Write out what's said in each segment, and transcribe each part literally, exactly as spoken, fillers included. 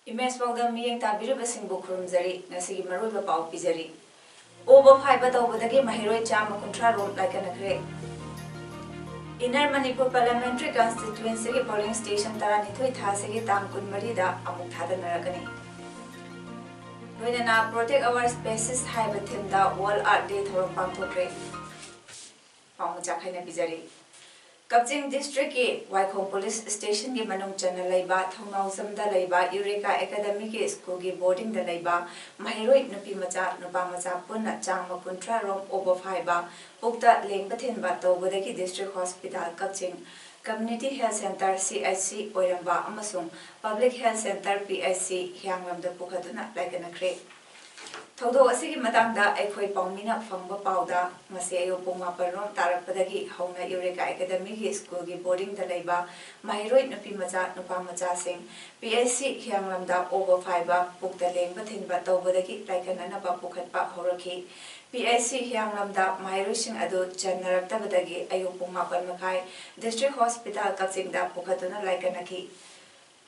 Image ꯄꯥꯎꯗ ꯃꯤꯠꯌꯦꯡ ꯇꯥꯕꯤꯔꯤꯕꯁꯤꯡꯕꯨ ꯈꯨꯔꯨꯝꯖꯔꯤ꯫ ꯉꯁꯤꯒꯤ ꯃꯔꯨꯑꯣꯏꯕ ꯄꯥꯎ ꯄꯤꯖꯔꯤ꯫ ꯑꯣꯕ ꯐꯥꯏꯕ ꯇꯧꯕꯗꯒꯤ ꯃꯍꯩꯔꯣꯏ ꯆꯥꯝꯃ ꯀꯨꯟꯊ꯭ꯔꯥ ꯔꯣꯝ ꯂꯥꯏꯀꯠꯅꯈ꯭ꯔꯦ꯫ Inner Manipur Parliamentary Constituencyꯒꯤ polling station ꯇꯔꯥꯅꯤꯊꯣꯏ ꯊꯥꯁꯤꯒꯤ ꯇꯥꯡ ꯀꯨꯟꯃꯔꯤꯗ ꯑꯃꯨꯛ ꯊꯥꯗꯅꯔꯛꯀꯅꯤ꯫ ꯂꯣꯏꯅꯅ Protect Our Species ꯍꯥꯏꯕ themeꯗ World Earth Day ꯊꯧꯔꯝ ꯄꯥꯡꯊꯣꯛꯈ꯭ꯔꯦ꯫ ꯄꯥꯎ ꯃꯆꯥ ꯈꯥꯏꯅ ꯄꯤꯖꯔꯤ꯫ ꯀꯛꯆꯤꯡ districtꯀꯤ ꯋꯥꯏꯈꯣꯡ police stationꯒꯤ ꯃꯅꯨꯡ ꯆꯟꯅ ꯂꯩꯕ ꯊꯧꯅꯥꯎꯖꯝꯗ ꯂꯩꯕ Eureka Academyꯒꯤ schoolꯒꯤ boardingꯗ ꯂꯩꯕ ꯃꯍꯩꯔꯣꯏ ꯅꯨꯄꯤ ꯃꯆꯥ, ꯅꯨꯄꯥ ꯃꯆꯥ ꯄꯨꯟꯅ ꯆꯥꯝꯃ ꯀꯨꯟꯊ꯭ꯔꯥ ꯔꯣꯝ ꯑꯣꯕ ꯐꯥꯏꯕ, ꯄꯨꯛꯇ ꯂꯦꯡꯕ ꯊꯤꯟꯕ ꯇꯧꯕꯗꯒꯤ District Hospital ꯀꯛꯆꯤꯡ, Community Health Centre, C H C ꯑꯣꯏꯔꯝꯕ ꯑꯃꯁꯨꯡ Public Health Centre, P H C ꯍꯤꯌꯥꯡꯂꯝꯗ ꯄꯨꯈꯠꯇꯨꯅ ꯂꯥꯏꯀꯠꯅꯈ꯭ꯔꯦ꯫ ꯊꯧꯗꯣꯛ ꯑꯁꯤꯒꯤ ꯃꯇꯥꯡꯗ ꯑꯩꯈꯣꯏ ꯄꯥꯎꯃꯤꯅ ꯐꯪꯕ ꯄꯥꯎꯗ, ꯉꯁꯤ ꯑꯌꯨꯛ ꯄꯨꯡ ꯃꯥꯄꯟ ꯔꯣꯝ ꯇꯥꯔꯛꯄꯗꯒꯤ ꯍꯧꯅ Eureka Academyꯒꯤ schoolꯒꯤ boardingꯗ ꯂꯩꯕ ꯃꯍꯩꯔꯣꯏ ꯅꯨꯄꯤ ꯃꯆꯥ, ꯅꯨꯄꯥ ꯃꯆꯥꯁꯤꯡ P H C ꯍꯤꯌꯥꯡꯂꯝꯗ ꯑꯣꯕ ꯐꯥꯏꯕ, ꯄꯨꯛꯇ ꯂꯦꯡꯕ ꯊꯤꯟꯕ ꯇꯧꯕꯗꯒꯤ ꯂꯥꯏꯀꯠꯅꯅꯕ ꯄꯨꯈꯠꯄ ꯍꯧꯔꯛꯈꯤ꯫ P H C ꯍꯤꯌꯥꯡꯂꯝꯗ ꯃꯍꯩꯔꯣꯏꯁꯤꯡ ꯑꯗꯨ ꯆꯟꯅꯔꯛꯇꯕꯗꯒꯤ ꯑꯌꯨꯛ ꯄꯨꯡ ꯃꯥꯄꯟ ꯃꯈꯥꯏ District Hospital ꯀꯛꯆꯤꯡꯗ ꯄꯨꯈꯠꯇꯨꯅ ꯂꯥꯏꯀꯠꯅꯈꯤ꯫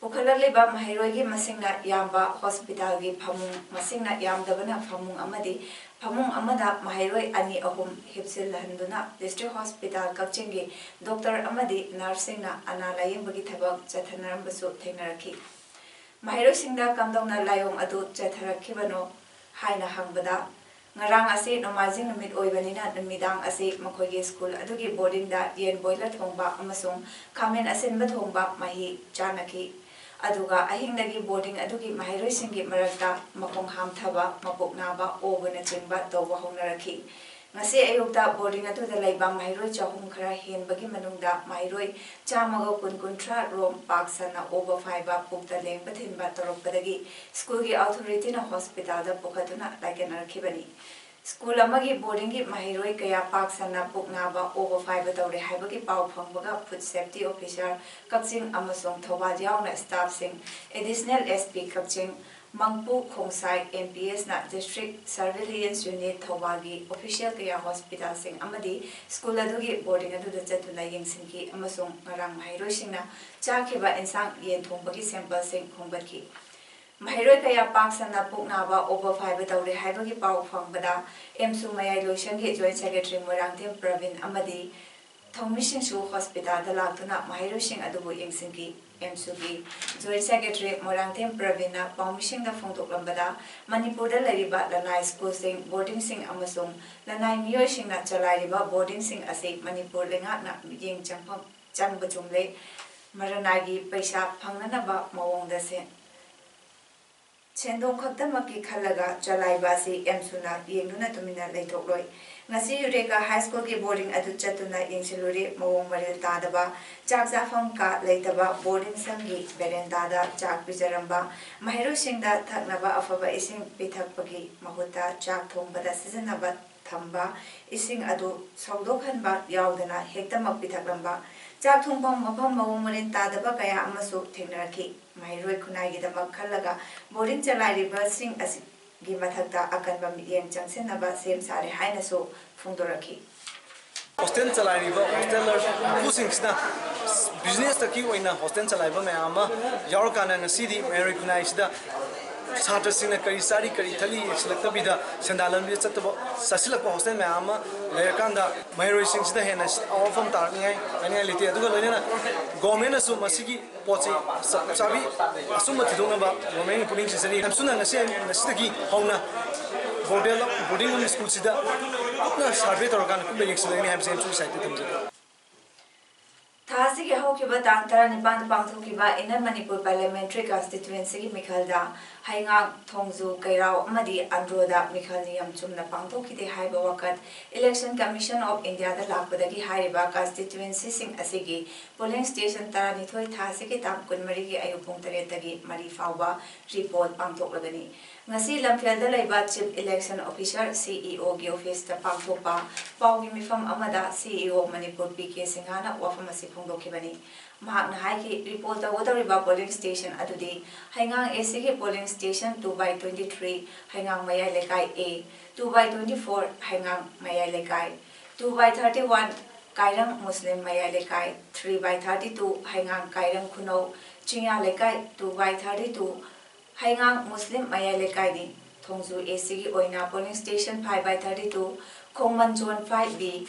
ꯄꯨꯈꯠꯂꯛꯂꯤꯕ ꯃꯍꯩꯔꯣꯏꯒꯤ ꯃꯁꯤꯡꯅ ꯌꯥꯝꯕ hospitalꯒꯤ ꯐꯃꯨꯡ, ꯃꯁꯤꯡꯅ ꯌꯥꯝꯗꯕꯅ ꯐꯃꯨꯡ ꯑꯃꯗꯤ ꯐꯃꯨꯡ ꯑꯃꯗ ꯃꯍꯩꯔꯣꯏ ꯑꯅꯤ ꯑꯍꯨꯝ ꯍꯤꯞꯆꯤꯜꯍꯟꯗꯨꯅ District Hospital ꯀꯛꯆꯤꯡꯒꯤ doctor ꯑꯃꯗꯤ nurseꯁꯤꯡꯅ ꯑꯅꯥ ꯂꯥꯌꯦꯡꯕꯒꯤ ꯊꯕꯛ ꯆꯠꯊꯅꯔꯝꯕꯁꯨ ꯊꯦꯡꯅꯔꯛꯈꯤ꯫ ꯃꯍꯩꯔꯣꯏꯁꯤꯡꯗ ꯀꯝꯗꯧꯅ ꯂꯥꯏꯑꯣꯡ ꯑꯗꯨ ꯆꯠꯊꯔꯛꯈꯤꯕꯅꯣ ꯍꯥꯏꯅ ꯍꯪꯕꯗ, ꯉꯔꯥꯡ ꯑꯁꯤ ꯅꯣꯡꯃꯥꯏꯖꯤꯡ ꯅꯨꯃꯤꯠ ꯑꯣꯏꯕꯅꯤꯅ ꯅꯨꯃꯤꯗꯥꯡ ꯑꯁꯤ ꯃꯈꯣꯏꯒꯤ school ꯑꯗꯨꯒꯤ boardingꯗ ꯌꯦꯟ boiler ꯊꯣꯡꯕ ꯑꯃꯁꯨꯡ ꯈꯥꯃꯦꯟ ꯑꯁꯤꯟꯕ ꯊꯣꯡꯕ ꯃꯍꯤ ꯆꯥꯅꯈꯤ꯫ ꯑꯗꯨꯒ ꯑꯍꯤꯡꯗꯒꯤ boarding ꯑꯗꯨꯒꯤ ꯃꯍꯩꯔꯣꯏꯁꯤꯡꯒꯤ ꯃꯔꯛꯇ ꯃꯈꯣꯡ ꯍꯥꯝꯊꯕ, ꯃꯄꯨꯛ ꯅꯥꯕ, ꯑꯣꯕꯅꯆꯤꯡꯕ ꯇꯧꯕ ꯍꯧꯅꯔꯛꯈꯤ꯫ ꯉꯁꯤ ꯑꯌꯨꯛꯇ ꯕꯣꯔꯗꯤꯡ ꯑꯗꯨꯗ ꯂꯩꯕ ꯃꯍꯩꯔꯣꯏ ꯆꯍꯨꯝ ꯈꯔ ꯍꯦꯟꯕꯒꯤ ꯃꯅꯨꯡꯗ ꯃꯍꯩꯔꯣꯏ ꯆꯥꯝꯃꯒ ꯀꯨꯟ ꯀꯨꯟꯊ꯭ꯔꯥ ꯔꯣꯝ ꯄꯥꯛ ꯁꯟꯅ ꯑꯣꯕ ꯐꯥꯏꯕ ꯄꯨꯛꯇ ꯂꯦꯡꯕ ꯊꯤꯟꯕ ꯇꯧꯔꯛꯄꯗꯒꯤ ꯁ꯭ꯀꯨꯜꯒꯤ ꯑꯣꯊꯣꯔꯤꯇꯤꯅ ꯍꯣꯁꯄꯤꯇꯥꯜꯗ ꯄꯨꯈꯠꯇꯨꯅ ꯂꯥꯏꯀꯠꯅꯔꯛꯈꯤꯕꯅꯤ꯫ ꯁ꯭ꯀꯨꯜ ꯑꯃꯒꯤ ꯕꯣꯔꯗꯤꯡꯒꯤ ꯃꯍꯩꯔꯣꯏ ꯀꯌꯥ ꯄꯥꯛ ꯁꯟꯅ ꯄꯨꯛ ꯅꯥꯕ ꯑꯣꯕ ꯐꯥꯏꯕ ꯇꯧꯔꯦ ꯍꯥꯏꯕꯒꯤ ꯄꯥꯎ ꯐꯪꯕꯒ ꯐꯨꯗ ꯁꯦꯐꯇꯤ ꯑꯣꯐꯤꯁꯥꯔ ꯀꯛꯆꯤꯡ ꯑꯃꯁꯨꯡ ꯊꯧꯕꯥꯜ ꯌꯥꯎꯅ ꯁ꯭ꯇꯥꯐꯁꯤꯡ, additional S P Kakching, Mangpu Khongsai M P ꯑꯦꯁꯅ ꯗꯤꯁꯇ꯭ꯔꯤꯛ ꯁꯔꯚꯤꯂꯤꯌꯦꯟꯁ ꯌꯨꯅꯤꯠ ꯊꯧꯕꯥꯜꯒꯤ ꯑꯣꯐꯤꯁꯤꯌꯦꯜ ꯀꯌꯥ ꯍꯣꯁꯄꯤꯇꯥꯜꯁꯤꯡ ꯑꯃꯗꯤ ꯁ꯭ꯀꯨꯜ ꯑꯗꯨꯒꯤ ꯕꯣꯔꯗꯤꯡ ꯑꯗꯨꯗ ꯆꯠꯇꯨꯅ ꯌꯦꯡꯁꯤꯟꯈꯤ ꯑꯃꯁꯨꯡ ꯉꯔꯥꯡ ꯃꯍꯩꯔꯣꯏꯁꯤꯡꯅ ꯆꯥꯈꯤꯕ ꯏꯟꯁꯥꯡ ꯌꯦꯟ ꯊꯣꯡꯕꯒꯤ ꯁꯦꯝꯄꯜꯁꯤꯡ ꯈꯣꯝꯒꯠꯈꯤ꯫ ꯃꯍꯩꯔꯣꯏ ꯀꯌꯥ ꯄꯥꯛ ꯁꯟꯅ ꯄꯨꯛ ꯅꯥꯕ ꯑꯣꯕ ꯐꯥꯏꯕ ꯇꯧꯔꯦ ꯍꯥꯏꯕꯒꯤ ꯄꯥꯎ ꯐꯪꯕꯗ ꯑꯦꯝꯁꯨ ꯃꯌꯥꯏ ꯂꯣꯏꯁꯪꯒꯤ ꯖꯣꯏꯟꯠ ꯁꯦꯀ꯭ꯔꯦꯇꯔꯤ ꯃꯣꯏꯔꯥꯡꯊꯦꯝ ꯄ꯭ꯔꯕꯤꯟ ꯑꯃꯗꯤ ꯊꯧꯃꯤꯁꯤꯡꯁꯨ ꯍꯣꯁꯄꯤꯇꯥꯜꯗ ꯂꯥꯛꯇꯨꯅ ꯃꯍꯩꯔꯣꯏꯁꯤꯡ ꯑꯗꯨꯕꯨ ꯌꯦꯡꯁꯤꯟꯈꯤ꯫ ꯑꯦꯝꯁꯨꯒꯤ ꯖꯣꯏꯟꯠ ꯁꯦꯀ꯭ꯔꯦꯇꯔꯤ ꯃꯣꯏꯔꯥꯡꯊꯦꯝ ꯄ꯭ꯔꯕꯤꯟꯅ ꯄꯥꯎꯃꯤꯁꯤꯡꯗ ꯐꯣꯡꯗꯣꯛꯂꯝꯕꯗ ꯃꯅꯤꯄꯨꯔꯗ ꯂꯩꯔꯤꯕ ꯂꯅꯥꯏ ꯁ꯭ꯀꯨꯜꯁꯤꯡ, ꯕꯣꯔꯗꯤꯡꯁꯤꯡ ꯑꯃꯁꯨꯡ ꯂꯅꯥꯏ ꯃꯤꯑꯣꯏꯁꯤꯡꯅ ꯆꯂꯥꯏꯔꯤꯕ ꯕꯣꯔꯗꯤꯡꯁꯤꯡ ꯑꯁꯤ ꯃꯅꯤꯄꯨꯔ ꯂꯩꯉꯥꯛꯅ ꯃꯤꯠꯌꯦꯡ ꯆꯪꯐꯝ ꯆꯪꯕ ꯆꯨꯝꯂꯦ꯫ ꯃꯔꯅꯥꯏꯒꯤ ꯄꯩꯁꯥ ꯐꯪꯅꯅꯕ ꯃꯑꯣꯡꯗ ꯁꯦꯟ ꯁꯦꯟꯗꯣꯡ ꯈꯛꯇꯃꯛꯀꯤ ꯈꯜꯂꯒ ꯆꯂꯥꯏꯕ ꯑꯁꯤ ꯑꯦꯝꯁꯨꯅ ꯌꯦꯡꯗꯨꯅ ꯇꯨꯃꯤꯟꯅ ꯂꯩꯊꯣꯛꯂꯣꯏ꯫ ꯉꯁꯤ ꯌꯨꯔꯦꯀꯥ ꯍꯥꯏ ꯁ꯭ꯀꯨꯜꯒꯤ ꯕꯣꯔꯗꯤꯡ ꯑꯗꯨ ꯆꯠꯇꯨꯅ ꯌꯦꯡꯁꯤꯜꯂꯨꯔꯦ꯫ ꯃꯑꯣꯡ ꯃꯔꯤꯜ ꯇꯥꯗꯕ, ꯆꯥꯛ ꯆꯥꯐꯝ ꯀꯥ ꯂꯩꯇꯕ, ꯕꯣꯔꯗꯤꯡ ꯁꯪꯒꯤ ꯕꯦꯔꯦꯟꯗꯥꯗ ꯆꯥꯛ ꯄꯤꯖꯔꯝꯕ, ꯃꯍꯩꯔꯣꯏꯁꯤꯡꯗ ꯊꯛꯅꯕ ꯑꯐꯕ ꯏꯁꯤꯡ ꯄꯤꯊꯛꯄꯒꯤ ꯃꯍꯨꯠꯇ ꯆꯥꯛ ꯊꯣꯡꯕꯗ ꯁꯤꯖꯤꯟꯅꯕ ꯊꯝꯕ ꯏꯁꯤꯡ ꯑꯗꯨ ꯁꯧꯗꯣꯛꯍꯟꯕ ꯌꯥꯎꯗꯅ ꯍꯦꯛꯇꯃꯛ ꯄꯤꯊꯛꯂꯝꯕ, ꯆꯥꯛ ꯊꯣꯡꯐꯝ ꯃꯐꯝ ꯃꯑꯣꯡ ꯃꯔꯤꯜ ꯇꯥꯗꯕ ꯀꯌꯥ ꯑꯃꯁꯨ ꯊꯦꯡꯅꯔꯛꯈꯤ꯫ ꯃꯍꯩꯔꯣꯏ ꯈꯨꯟꯅꯥꯏꯒꯤꯗꯃꯛ ꯈꯜꯂꯒ ꯕꯣꯔꯗꯤꯡ ꯆꯂꯥꯏꯔꯤꯕꯁꯤꯡ ꯑꯁꯤꯒꯤ ꯃꯊꯛꯇ ꯑꯀꯟꯕ ꯃꯤꯠꯌꯦꯡ ꯆꯪꯁꯤꯟꯅꯕ ꯁꯦꯝ ꯁꯥꯔꯦ ꯍꯥꯏꯅꯁꯨ ꯐꯣꯡꯗꯣꯔꯛꯈꯤ꯫ ꯍꯣꯁꯇꯦꯜ ꯆꯂꯥꯏꯔꯤꯕ ꯍꯣꯁꯇꯦꯂꯔ ꯃꯄꯨꯁꯤꯡꯁꯤꯅ ꯕꯤꯖꯤꯅꯦꯁꯇꯒꯤ ꯑꯣꯏꯅ ꯍꯣꯁꯇꯦꯜ ꯆꯂꯥꯏꯕ ꯃꯌꯥꯝ ꯑꯃ ꯌꯥꯎꯔꯀꯥꯟꯗ ꯉꯁꯤꯗꯤ ꯃꯍꯩꯔꯣꯏ ꯈꯨꯟꯅꯥꯏꯁꯤꯗ ꯁꯥꯇ꯭ꯔꯁꯤꯡꯅ ꯀꯔꯤ ꯆꯥꯔꯤ ꯀꯔꯤ ꯊꯛꯂꯤ ꯌꯦꯡꯁꯤꯜꯂꯛꯇꯕꯤꯗ ꯁꯦꯟꯗꯥꯟ ꯂꯝꯕꯤꯗ ꯆꯠꯇꯕ ꯆꯠꯁꯤꯜꯂꯛꯄ ꯍꯣꯁꯇꯦꯜ ꯃꯌꯥꯝ ꯑꯃ ꯂꯩꯔꯀꯥꯟꯗ ꯃꯍꯩꯔꯣꯏꯁꯤꯡꯁꯤꯗ ꯍꯦꯟꯅ ꯑꯋꯥꯐꯝ ꯇꯥꯔꯛꯅꯤꯡꯉꯥꯏ ꯍꯥꯏꯅꯤꯡꯉꯥꯏ ꯂꯩꯇꯦ꯫ ꯑꯗꯨꯒ ꯂꯣꯏꯅꯅ ꯒꯣꯔꯃꯦꯟꯅꯁꯨ ꯃꯁꯤꯒꯤ ꯄꯣꯠꯁꯤ ꯆꯞ ꯆꯥꯕꯤ ꯑꯆꯨꯝꯕ ꯊꯤꯗꯣꯛꯅꯕ ꯒꯣꯔꯃꯦꯟꯒꯤ ꯄꯨꯛꯅꯤꯡ ꯆꯤꯡꯖꯔꯤ꯫ ꯑꯦꯝꯁꯨꯅ ꯉꯁꯤ ꯉꯁꯤꯗꯒꯤ ꯍꯧꯅ ꯕꯣꯔꯗꯦꯜ ꯕꯣꯔꯗꯤꯡ ꯑꯃꯗꯤ ꯁ꯭ꯀꯨꯜꯁꯤꯗ ꯀꯨꯞꯅ ꯁꯔꯚꯦ ꯇꯧꯔꯀꯥꯟꯗ ꯀꯨꯞꯅ ꯌꯦꯡꯁꯤꯜꯂꯒꯅꯤ ꯍꯥꯏꯕꯁꯤ ꯑꯦꯝꯁꯨꯒꯤ ꯁꯥꯏꯠꯇ ꯊꯝꯖꯒꯦ꯫ ꯊꯥ ꯑꯁꯤꯒꯤ ꯍꯧꯈꯤꯕ ꯇꯥꯡ ꯇꯔꯥꯅꯤꯄꯥꯟꯗ ꯄꯥꯡꯊꯣꯛꯈꯤꯕ Inner Manipur Parliamentary Constituencyꯒꯤ ꯃꯤꯈꯜꯗ ꯍꯩꯉꯥꯡ, ꯊꯣꯡꯖꯨ, ꯀꯩꯔꯥꯎ ꯑꯃꯗꯤ ꯑꯟꯗ꯭ꯔꯣꯗ ꯃꯤꯈꯜ ꯅꯤꯌꯝ ꯆꯨꯝꯅ ꯄꯥꯡꯊꯣꯛꯈꯤꯗꯦ ꯍꯥꯏꯕ ꯋꯥꯀꯠ Election Commission of Indiaꯗ ꯂꯥꯛꯄꯗꯒꯤ ꯍꯥꯏꯔꯤꯕ constituencyꯁꯤꯡ ꯑꯁꯤꯒꯤ polling station ꯇꯔꯥꯅꯤꯊꯣꯏ ꯊꯥ ꯑꯁꯤꯒꯤ ꯇꯥꯡ ꯀꯨꯟꯃꯔꯤꯒꯤ ꯑꯌꯨꯛ ꯄꯨꯡ ꯇꯔꯦꯠꯇꯒꯤ ꯃꯔꯤ ꯐꯥꯎꯕ repoll ꯄꯥꯡꯊꯣꯛꯂꯒꯅꯤ꯫ ꯉꯁꯤ ꯂꯝꯐꯦꯜꯗ ꯂꯩꯕ Chief Election Officer, CEOꯒꯤ officeꯇ ꯄꯥꯡꯊꯣꯛꯄ ꯄꯥꯎꯒꯤ ꯃꯤꯐꯝ ꯑꯃꯗ CEO ꯃꯅꯤꯄꯨꯔ ꯄꯤ ꯀꯦ ꯁꯤꯡꯍꯥꯅ ꯋꯥꯐꯝ ꯑꯁꯤ ꯐꯣꯡꯗꯣꯛꯈꯤꯕꯅꯤ꯫ ꯃꯍꯥꯛꯅ ꯍꯥꯏꯈꯤ, repoll ꯇꯧꯒꯗꯧꯔꯤꯕ polling station ꯑꯗꯨꯗꯤ ꯍꯩꯉꯥꯡ ACꯒꯤ polling station two by twenty three, ꯍꯩꯉꯥꯡ ꯃꯌꯥꯏ ꯂꯩꯀꯥꯏ A, two by twenty four, ꯍꯩꯉꯥꯡ ꯃꯌꯥꯏ ꯂꯩꯀꯥꯏ, two by thirty one, ꯀꯥꯏꯔꯪ ꯃꯨꯁꯂꯤꯝ ꯃꯌꯥꯏ ꯂꯩꯀꯥꯏ, three by thirty two, ꯍꯩꯉꯥꯡ ꯀꯥꯏꯔꯪ ꯈꯨꯅꯧ ꯆꯤꯡꯌꯥ ꯂꯩꯀꯥꯏ, two by thirty two, ꯍꯩꯉꯥꯡ ꯃꯨꯁꯂꯤꯝ ꯃꯌꯥꯏ ꯂꯩꯀꯥꯏꯅꯤ꯫ ꯊꯣꯡꯖꯨ ACꯒꯤ ꯑꯣꯏꯅ polling station five by thirty two, ꯈꯣꯡꯃꯟ zone five B,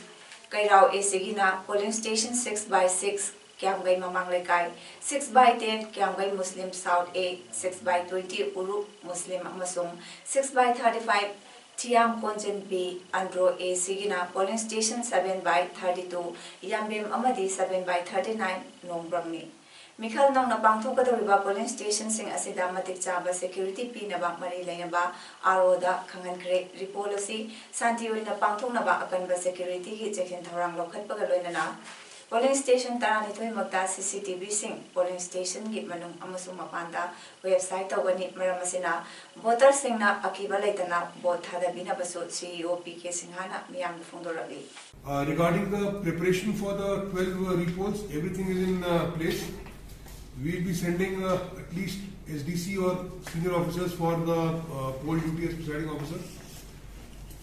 ꯀꯩꯔꯥꯎ ACꯒꯤꯅ polling station six by six, ꯀ꯭ꯌꯥꯝꯒꯩ ꯃꯃꯥꯡ ꯂꯩꯀꯥꯏ, six by ten, ꯀ꯭ꯌꯥꯝꯒꯩ Muslim South A, six by twenty, ꯎꯔꯨꯞ ꯃꯨꯁꯂꯤꯝ ꯑꯃꯁꯨꯡ six by thirty five, Thiyam ꯀꯣꯟꯖꯤꯟ B, Andro ACꯒꯤꯅ polling station seven by thirty two, ꯌꯥꯝꯕꯦꯝ ꯑꯃꯗꯤ seven by thirty nine, ꯅꯣꯡꯕ꯭ꯔꯪꯅꯤ꯫ ꯃꯤꯈꯜ ꯅꯧꯅ ꯄꯥꯡꯊꯣꯛꯀꯗꯧꯔꯤꯕ polling stationꯁꯤꯡ ꯑꯁꯤꯗ ꯃꯇꯤꯛ ꯆꯥꯕ security ꯄꯤꯅꯕ ꯃꯔꯤ ꯂꯩꯅꯕ ROꯗ ꯈꯪꯍꯟꯈ꯭ꯔꯦ꯫ Repoll ꯑꯁꯤ ꯁꯥꯟꯇꯤ ꯑꯣꯏꯅ ꯄꯥꯡꯊꯣꯛꯅꯕ ꯑꯀꯟꯕ securityꯒꯤ ꯆꯦꯛꯁꯤꯟ ꯊꯧꯔꯥꯡ ꯂꯧꯈꯠꯄꯒ ꯂꯣꯏꯅꯅ polling station ꯇꯔꯥꯅꯤꯊꯣꯏꯃꯛꯇ CCTVꯁꯤꯡ polling stationꯒꯤ ꯃꯅꯨꯡ ꯑꯃꯁꯨꯡ ꯃꯄꯥꯟꯗ website ꯇꯧꯒꯅꯤ꯫ ꯃꯔꯝ ꯑꯁꯤꯅ voterꯁꯤꯡꯅ ꯑꯀꯤꯕ ꯂꯩꯇꯅ vote ꯊꯥꯗꯕꯤꯅꯕꯁꯨ CEO ꯄꯤ ꯀꯦ ꯁꯤꯡꯍꯥꯅ ꯃꯤꯌꯥꯝꯗ ꯐꯣꯡꯗꯣꯔꯛꯂꯤ꯫ Uh, regarding the preparation for the twelve uh, repolls, everything is in uh, place. We'll be sending uh, at least SDC or senior officers for the uh, poll duty as presiding officer.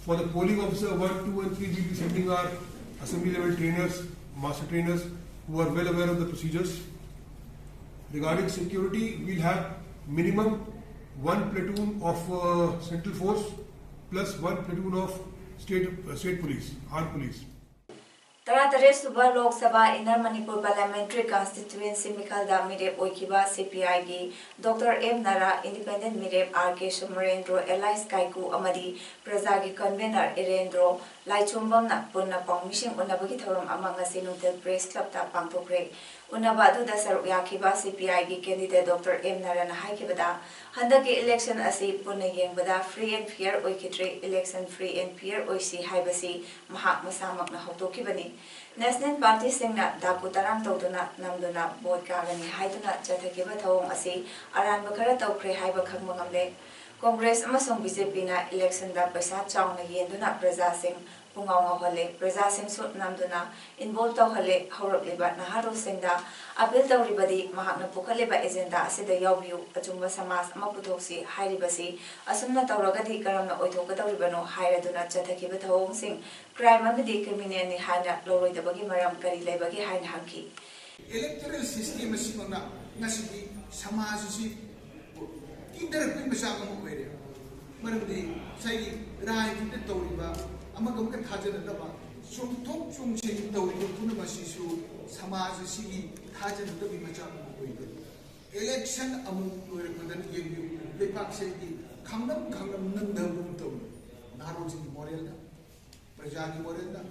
For the polling officer one, two, and three, we'll be sending our assembly level trainers, master trainers, who are well aware of the procedures. Regarding security, we'll have minimum one platoon of uh, central force plus one platoon of state uh, state police, armed police. ꯇꯔꯥꯇꯔꯦꯠ ꯁꯨꯕ Lok Sabha inner Manipur parliamentary ꯀꯟꯁꯇꯤꯇ꯭ꯌꯨꯑꯦꯟꯁꯤ ꯃꯤꯈꯜꯗ ꯃꯤꯔꯦꯞ ꯑꯣꯏꯈꯤꯕ ꯁꯤ P ꯑꯥꯏꯒꯤ doctor M ꯅꯥꯔꯥ, independent ꯃꯤꯔꯦꯞ R ꯀꯦ ꯁꯨꯃꯔꯦꯟꯗ꯭ꯔꯣ, alias ꯀꯥꯏꯀꯨ ꯑꯃꯗꯤ ꯄ꯭ꯔꯖꯥꯒꯤ convener ꯏꯔꯦꯟꯗ꯭ꯔꯣ ꯂꯥꯏꯆꯣꯝꯕꯝꯅ ꯄꯨꯟꯅ ꯄꯥꯎꯃꯤꯁꯤꯡ ꯎꯅꯕꯒꯤ ꯊꯧꯔꯝ ꯑꯃ ꯉꯁꯤ ꯅꯨꯡꯊꯤꯜ ꯄ꯭ꯔꯦꯁ ꯀ꯭ꯂꯕꯇ ꯄꯥꯡꯊꯣꯛꯈ꯭ꯔꯦ꯫ ꯎꯅꯕ ꯑꯗꯨꯗ ꯁꯔꯨꯛ ꯌꯥꯈꯤꯕ ꯁꯤ ꯄꯤ ꯑꯥꯏꯒꯤ ꯀꯦꯟꯗꯤꯗꯦꯠ ꯗꯣꯛꯇꯔ ꯑꯦꯝ ꯅꯥꯔꯥꯅ ꯍꯥꯏꯈꯤꯕꯗ, ꯍꯟꯗꯛꯀꯤ ꯏꯂꯦꯛꯁꯟ ꯑꯁꯤ ꯄꯨꯟꯅ ꯌꯦꯡꯕꯗ ꯐ꯭ꯔꯤ ꯑꯦꯟ ꯐꯤꯌꯔ ꯑꯣꯏꯈꯤꯗ꯭ꯔꯦ, ꯏꯂꯦꯛꯁꯟ ꯐ꯭ꯔꯤ ꯑꯦꯟ ꯐꯤꯌꯔ ꯑꯣꯏꯁꯤ ꯍꯥꯏꯕꯁꯤ ꯃꯍꯥꯛ ꯃꯁꯥꯃꯛꯅ ꯍꯧꯗꯣꯛꯈꯤꯕꯅꯤ꯫ ꯅꯦꯁꯅꯦꯜ ꯄꯥꯔꯇꯤꯁꯤꯡꯅ ꯗꯥꯀꯨ ꯇꯔꯥꯝ ꯇꯧꯗꯨꯅ ꯅꯝꯗꯨꯅ ꯚꯣꯠ ꯀꯥꯒꯅꯤ ꯍꯥꯏꯗꯨꯅ ꯆꯠꯊꯈꯤꯕ ꯊꯧꯑꯣꯡ ꯑꯁꯤ ꯑꯔꯥꯟꯕ ꯈꯔ ꯇꯧꯈ꯭ꯔꯦ ꯍꯥꯏꯕ ꯈꯪꯕ ꯉꯝꯂꯦ꯫ ꯀꯣꯡꯒ꯭ꯔꯦꯁ ꯑꯃꯁꯨꯡ ꯕꯤ ꯖꯦ ꯄꯤꯅ ꯏꯂꯦꯛꯁꯟꯗ ꯄꯩꯁꯥ ꯆꯥꯎꯅ ꯌꯦꯟꯗꯨꯅ ꯄ꯭ꯔꯖꯥꯁꯤꯡ ꯄꯨꯡꯉꯥꯎ ꯉꯥꯎꯍꯜꯂꯦ, ꯄ꯭ꯔꯖꯥꯁꯤꯡꯁꯨ ꯅꯝꯗꯨꯅ ꯏꯟꯚꯣꯜꯕ ꯇꯧꯍꯜꯂꯦ꯫ ꯍꯧꯔꯛꯂꯤꯕ ꯅꯍꯥꯔꯣꯜꯁꯤꯡꯗ ꯑꯄꯤꯜ ꯇꯧꯔꯤꯕꯗꯤ ꯃꯍꯥꯛꯅ ꯄꯨꯈꯠꯂꯤꯕ ꯑꯦꯖꯦꯟꯗꯥ ꯑꯁꯤꯗ ꯌꯥꯎꯕꯤꯌꯨ, ꯑꯆꯨꯝꯕ ꯁꯃꯥꯖ ꯑꯃ ꯄꯨꯊꯣꯛꯁꯤ ꯍꯥꯏꯔꯤꯕꯁꯤ ꯑꯁꯨꯝꯅ ꯇꯧꯔꯒꯗꯤ ꯀꯔꯝꯅ ꯑꯣꯏꯊꯣꯛꯀꯗꯧꯔꯤꯕꯅꯣ ꯍꯥꯏꯔꯗꯨꯅ ꯆꯠꯊꯈꯤꯕ ꯊꯧꯑꯣꯡꯁꯤꯡ ꯀ꯭ꯔꯥꯏꯝ ꯑꯃꯗꯤ ꯀ꯭ꯔꯤꯃꯤꯅꯦꯜꯅꯤ ꯍꯥꯏꯅ ꯂꯧꯔꯣꯏꯗꯕꯒꯤ ꯃꯔꯝ ꯀꯔꯤ ꯂꯩꯕꯒꯦ ꯍꯥꯏꯅ ꯍꯪꯈꯤ꯫ ꯏꯂꯦꯛꯇꯣꯔꯦꯜ ꯁꯤꯁꯇꯦꯝ ꯑꯁꯤꯃꯛꯅ ꯉꯁꯤꯗꯤ ꯁꯃꯥꯖ ꯑꯁꯤ ꯀꯤꯟꯊꯔꯛꯄꯒꯤ ꯃꯆꯥꯛ ꯑꯃ ꯑꯣꯏꯔꯦ꯫ ꯃꯔꯝꯗꯤ ꯉꯁꯥꯏꯒꯤ ꯔꯥꯖꯅꯤꯇꯤꯗ ꯇꯧꯔꯤꯕ ꯑꯃꯒ ꯑꯃꯒ ꯊꯥꯖꯅꯗꯕ, ꯆꯣꯡꯊꯣꯛ ꯆꯣꯡꯁꯤꯟ ꯇꯧꯔꯤꯕ ꯄꯨꯝꯅꯃꯛ ꯑꯁꯤꯁꯨ ꯁꯃꯥꯖ ꯑꯁꯤꯒꯤ ꯊꯥꯖꯅꯗꯕꯒꯤ ꯃꯆꯥꯛ ꯑꯃ ꯑꯣꯏꯔꯦ꯫ ꯏꯂꯦꯛꯁꯟ ꯑꯃꯨꯛ ꯂꯣꯏꯔꯛꯄꯗ ꯌꯦꯡꯕꯤꯌꯨ, ꯂꯩꯕꯥꯛꯁꯤꯒꯤ ꯈꯥꯡꯂꯝ ꯈꯥꯡꯂꯝ ꯅꯝꯊꯕꯒꯨꯝ ꯇꯧꯏ꯫ ꯅꯍꯥꯔꯣꯜꯁꯤꯡꯒꯤ ꯃꯣꯔꯦꯜꯗ, ꯄ꯭ꯔꯖꯥꯒꯤ ꯃꯣꯔꯦꯜꯗ,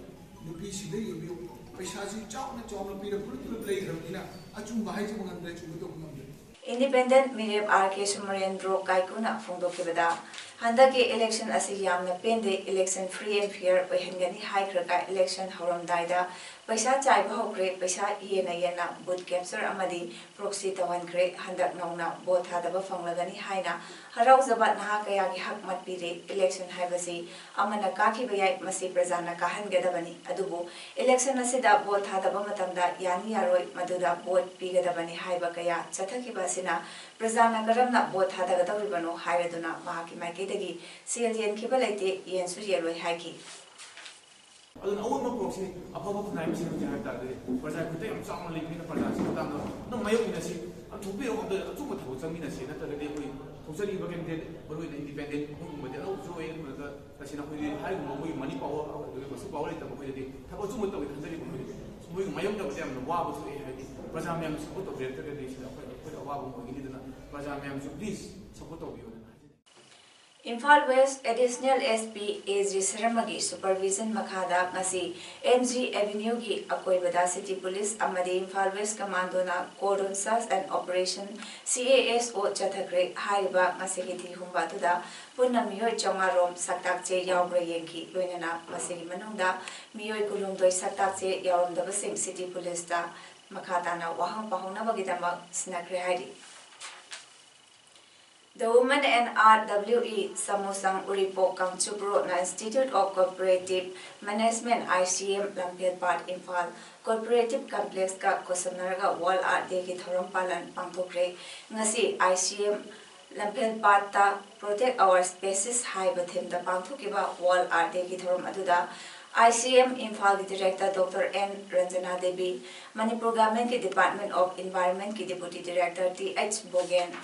ꯅꯨꯄꯤꯁꯤꯡꯗ ꯌꯦꯡꯕꯤꯌꯨ, ꯄꯩꯁꯥꯁꯤ ꯆꯥꯎꯅ ꯆꯥꯎꯅ ꯄꯤꯔ ꯄꯨꯂꯞ ꯄꯨꯂꯞ ꯂꯩꯈ꯭ꯔꯕꯅꯤꯅ ꯑꯆꯨꯝꯕ ꯍꯥꯏꯖꯕ ꯉꯝꯗ꯭ꯔꯦ, ꯑꯆꯨꯝꯕ ꯇꯧꯕ ꯉꯝꯗ꯭ꯔꯦ꯫ ꯏꯟꯗꯤꯄꯦꯟꯗꯦꯟꯠ ꯃꯤꯔꯦꯞ ꯑꯥꯔ ꯀꯦ ꯁꯨꯃꯔꯦꯟꯗ꯭ꯔꯣ ꯀꯥꯏꯀꯨꯅ ꯐꯣꯡꯗꯣꯛꯈꯤꯕꯗ, ꯍꯟꯗꯛꯀꯤ ꯏꯂꯦꯛꯁꯟ ꯑꯁꯤ ꯌꯥꯝꯅ ꯄꯦꯟꯗꯦ, ꯏꯂꯦꯛꯁꯟ ꯐ꯭ꯔꯤ ꯑꯦꯟ ꯐꯤꯌꯔ ꯑꯣꯏꯍꯟꯒꯅꯤ ꯍꯥꯏꯈ꯭ꯔꯒ ꯏꯂꯦꯛꯁꯟ ꯍꯧꯔꯝꯗꯥꯏꯗ ꯄꯩꯁꯥ ꯆꯥꯏꯕ ꯍꯧꯈ꯭ꯔꯦ, ꯄꯩꯁꯥ ꯌꯦꯟꯅ ꯌꯦꯟꯅ ꯕꯨꯠ ꯀꯦꯞꯆꯔ ꯑꯃꯗꯤ ꯄ꯭ꯔꯣꯛꯁꯤ ꯇꯧꯍꯟꯈ꯭ꯔꯦ꯫ ꯍꯟꯗꯛ ꯅꯧꯅ ꯚꯣꯠ ꯊꯥꯗꯕ ꯐꯪꯂꯒꯅꯤ ꯍꯥꯏꯅ ꯍꯔꯥꯎꯖꯕ ꯅꯍꯥ ꯀꯌꯥꯒꯤ ꯍꯛ ꯃꯠꯄꯤꯔꯦ꯫ ꯏꯂꯦꯛꯁꯟ ꯍꯥꯏꯕꯁꯤ ꯑꯃꯅ ꯀꯥꯈꯤꯕ ꯌꯥꯏ, ꯃꯁꯤ ꯄ꯭ꯔꯖꯥꯅ ꯀꯥꯍꯟꯒꯗꯕꯅꯤ꯫ ꯑꯗꯨꯕꯨ ꯏꯂꯦꯛꯁꯟ ꯑꯁꯤꯗ ꯚꯣꯠ ꯊꯥꯗꯕ ꯃꯇꯝꯗ ꯌꯥꯅꯤ ꯌꯥꯔꯣꯏ, ꯃꯗꯨꯗ ꯚꯣꯠ ꯄꯤꯒꯗꯕꯅꯤ ꯍꯥꯏꯕ ꯀꯌꯥ ꯆꯠꯊꯈꯤꯕ ꯑꯁꯤꯅ ꯄ꯭ꯔꯖꯥꯅ ꯀꯔꯝꯅ ꯚꯣꯠ ꯊꯥꯗꯒꯗꯧꯔꯤꯕꯅꯣ ꯍꯥꯏꯔꯗꯨꯅ ꯃꯍꯥꯛꯀꯤ ꯃꯥꯏꯀꯩꯗꯒꯤ ꯁꯦꯜ ꯌꯦꯟꯈꯤꯕ ꯂꯩꯇꯦ, ꯌꯦꯟꯁꯨ ꯌꯦꯜꯂꯣꯏ ꯍꯥꯏꯈꯤ꯫ ꯑꯗꯨꯅ ꯑꯑꯣꯟꯕ ꯄꯨꯔꯛꯁꯤ꯫ ꯑꯐꯕ ꯈꯨꯟꯅꯥꯏ ꯑꯃ ꯁꯦꯝꯁꯤ ꯍꯥꯏꯕ ꯇꯥꯔꯒꯗꯤ ꯄ꯭ꯔꯖꯥ ꯈꯨꯠꯇ ꯌꯥꯝ ꯆꯥꯎꯅ ꯂꯩꯕꯅꯤꯅ ꯄ꯭ꯔꯖꯥꯁꯤ ꯃꯇꯥꯡꯗ ꯑꯗꯨꯝ ꯃꯥꯌꯣꯛꯅꯁꯤ꯫ ꯊꯣꯛꯄꯤꯔꯣ, ꯑꯝꯇ ꯑꯆꯨꯝꯕ ꯊꯕꯛ ꯆꯪꯃꯤꯟꯅꯁꯤ꯫ ꯅꯠꯇ꯭ꯔꯒꯗꯤ ꯑꯩꯈꯣꯏ ꯊꯣꯛꯆꯔꯤꯕ ꯀꯦꯟꯗꯤꯗꯦꯠ, ꯃꯔꯨꯑꯣꯏꯅ ꯏꯟꯗꯤꯄꯦꯟꯗꯦꯟ ꯑꯩꯈꯣꯏꯒꯨꯝꯕꯗꯤ ꯑꯅꯧꯕꯁꯨ ꯑꯣꯏꯌꯦ꯫ ꯑꯗꯨꯅ ꯇꯁꯦꯡꯅ ꯑꯩꯈꯣꯏꯗꯤ ꯍꯥꯏꯔꯤꯕ ꯃꯈꯣꯏꯒꯤ ꯃꯅꯤ ꯄꯥꯋꯔ, ꯑꯗꯨꯒ ꯃꯁꯜ ꯄꯥꯋꯔ ꯂꯩꯇꯕ ꯑꯩꯈꯣꯏꯗꯗꯤ ꯊꯕꯛ ꯑꯆꯨꯝꯕ ꯇꯧꯒꯦ ꯈꯟꯖꯔꯤꯕ ꯑꯩꯈꯣꯏꯗꯗꯤ ꯃꯣꯏꯒꯤ ꯃꯥꯌꯣꯛꯅꯕꯗ ꯌꯥꯝꯅ ꯋꯥꯕ ꯊꯣꯛꯑꯦ꯫ ꯍꯥꯏꯗꯤ ꯄ꯭ꯔꯖꯥ ꯃꯌꯥꯝꯅ ꯁꯞꯄꯣꯔꯠ ꯇꯧꯕꯤꯔꯛꯇ꯭ꯔꯒꯗꯤ ꯁꯤꯗ ꯑꯩꯈꯣꯏ, ꯑꯩꯈꯣꯏꯗ ꯑꯋꯥꯕ ꯑꯃ ꯑꯣꯏꯒꯅꯤ꯫ ꯑꯗꯨꯅ ꯄ꯭ꯔꯖꯥ ꯃꯌꯥꯝꯁꯨ please support ꯇꯧꯕꯤꯌꯣꯅ ꯍꯥꯏꯖꯅꯤꯡꯉꯤ꯫ Imphal west additional S P A G ꯁꯔꯃꯒꯤ ꯁꯨꯄꯔꯚꯤꯖꯟ ꯃꯈꯥꯗ ꯉꯁꯤ ꯑꯦꯝ ꯖꯤ ꯑꯦꯚꯦꯅ꯭ꯌꯨꯒꯤ ꯑꯀꯣꯏꯕꯗ ꯁꯤꯇꯤ ꯄꯨꯂꯤꯁ ꯑꯃꯗꯤ ꯏꯝꯐꯥꯜ ꯋꯦꯁ ꯀꯃꯥꯟꯗꯣꯅ cordon search and operation, C A ꯑꯦꯁ ꯑꯣ, ꯆꯠꯊꯈ꯭ꯔꯦ꯫ ꯍꯥꯏꯔꯤꯕ ꯉꯁꯤꯒꯤ ꯊꯤꯍꯨꯝꯕ ꯑꯗꯨꯗ ꯄꯨꯟꯅ ꯃꯤꯑꯣꯏ ꯆꯥꯝꯃꯉꯥ ꯔꯣꯝ ꯁꯛꯇꯥꯛ ꯆꯦ ꯌꯥꯎꯕ꯭ꯔꯥ ꯌꯦꯡꯈꯤ꯫ ꯂꯣꯏꯅꯅ ꯃꯁꯤꯒꯤ ꯃꯅꯨꯡꯗ ꯃꯤꯑꯣꯏ ꯀꯨꯟꯍꯨꯝꯗꯣꯏ ꯁꯛꯇꯥꯛ ꯆꯦ ꯌꯥꯎꯔꯝꯗꯕꯁꯤꯡ ꯁꯤꯇꯤ ꯄꯨꯂꯤꯁꯇ ꯃꯈꯥ ꯇꯥꯅ ꯋꯥꯍꯪ ꯄꯥꯎꯍꯪꯅꯕꯒꯤꯗꯃꯛ ꯁꯤꯟꯅꯈ꯭ꯔꯦ ꯍꯥꯏꯔꯤ꯫ The Women and R W E ꯁꯃꯨꯁꯪ Uripok Kangchup ꯔꯣꯗꯅ Institute of Cooperative Management, I C M, ꯂꯝꯐꯦꯜꯄꯥꯠ, Imphal, Cooperative Complex ꯀ ꯈꯨꯠꯁꯝꯅꯔꯒ World Earth Day ꯒꯤ ꯊꯧꯔꯝ ꯄꯥꯂꯟ ꯄꯥꯡꯊꯣꯛꯈ꯭ꯔꯦ꯫ ꯉꯁꯤ I C M ꯂꯝꯐꯦꯜꯄꯥꯠꯇ Protect Our Species ꯍꯥꯏꯕ theme ꯗ ꯄꯥꯡꯊꯣꯛꯈꯤꯕ World Earth Day ꯒꯤ ꯊꯧꯔꯝ ꯑꯗꯨꯗ I C M ꯏꯝꯐꯥꯜꯒꯤ Director Doctor N Ranjana Devi, Manipur ꯒꯚꯔꯟꯃꯦꯟꯠꯀꯤ Department of Environment ꯀꯤ Deputy Director T H ꯕꯣꯒꯦꯟ,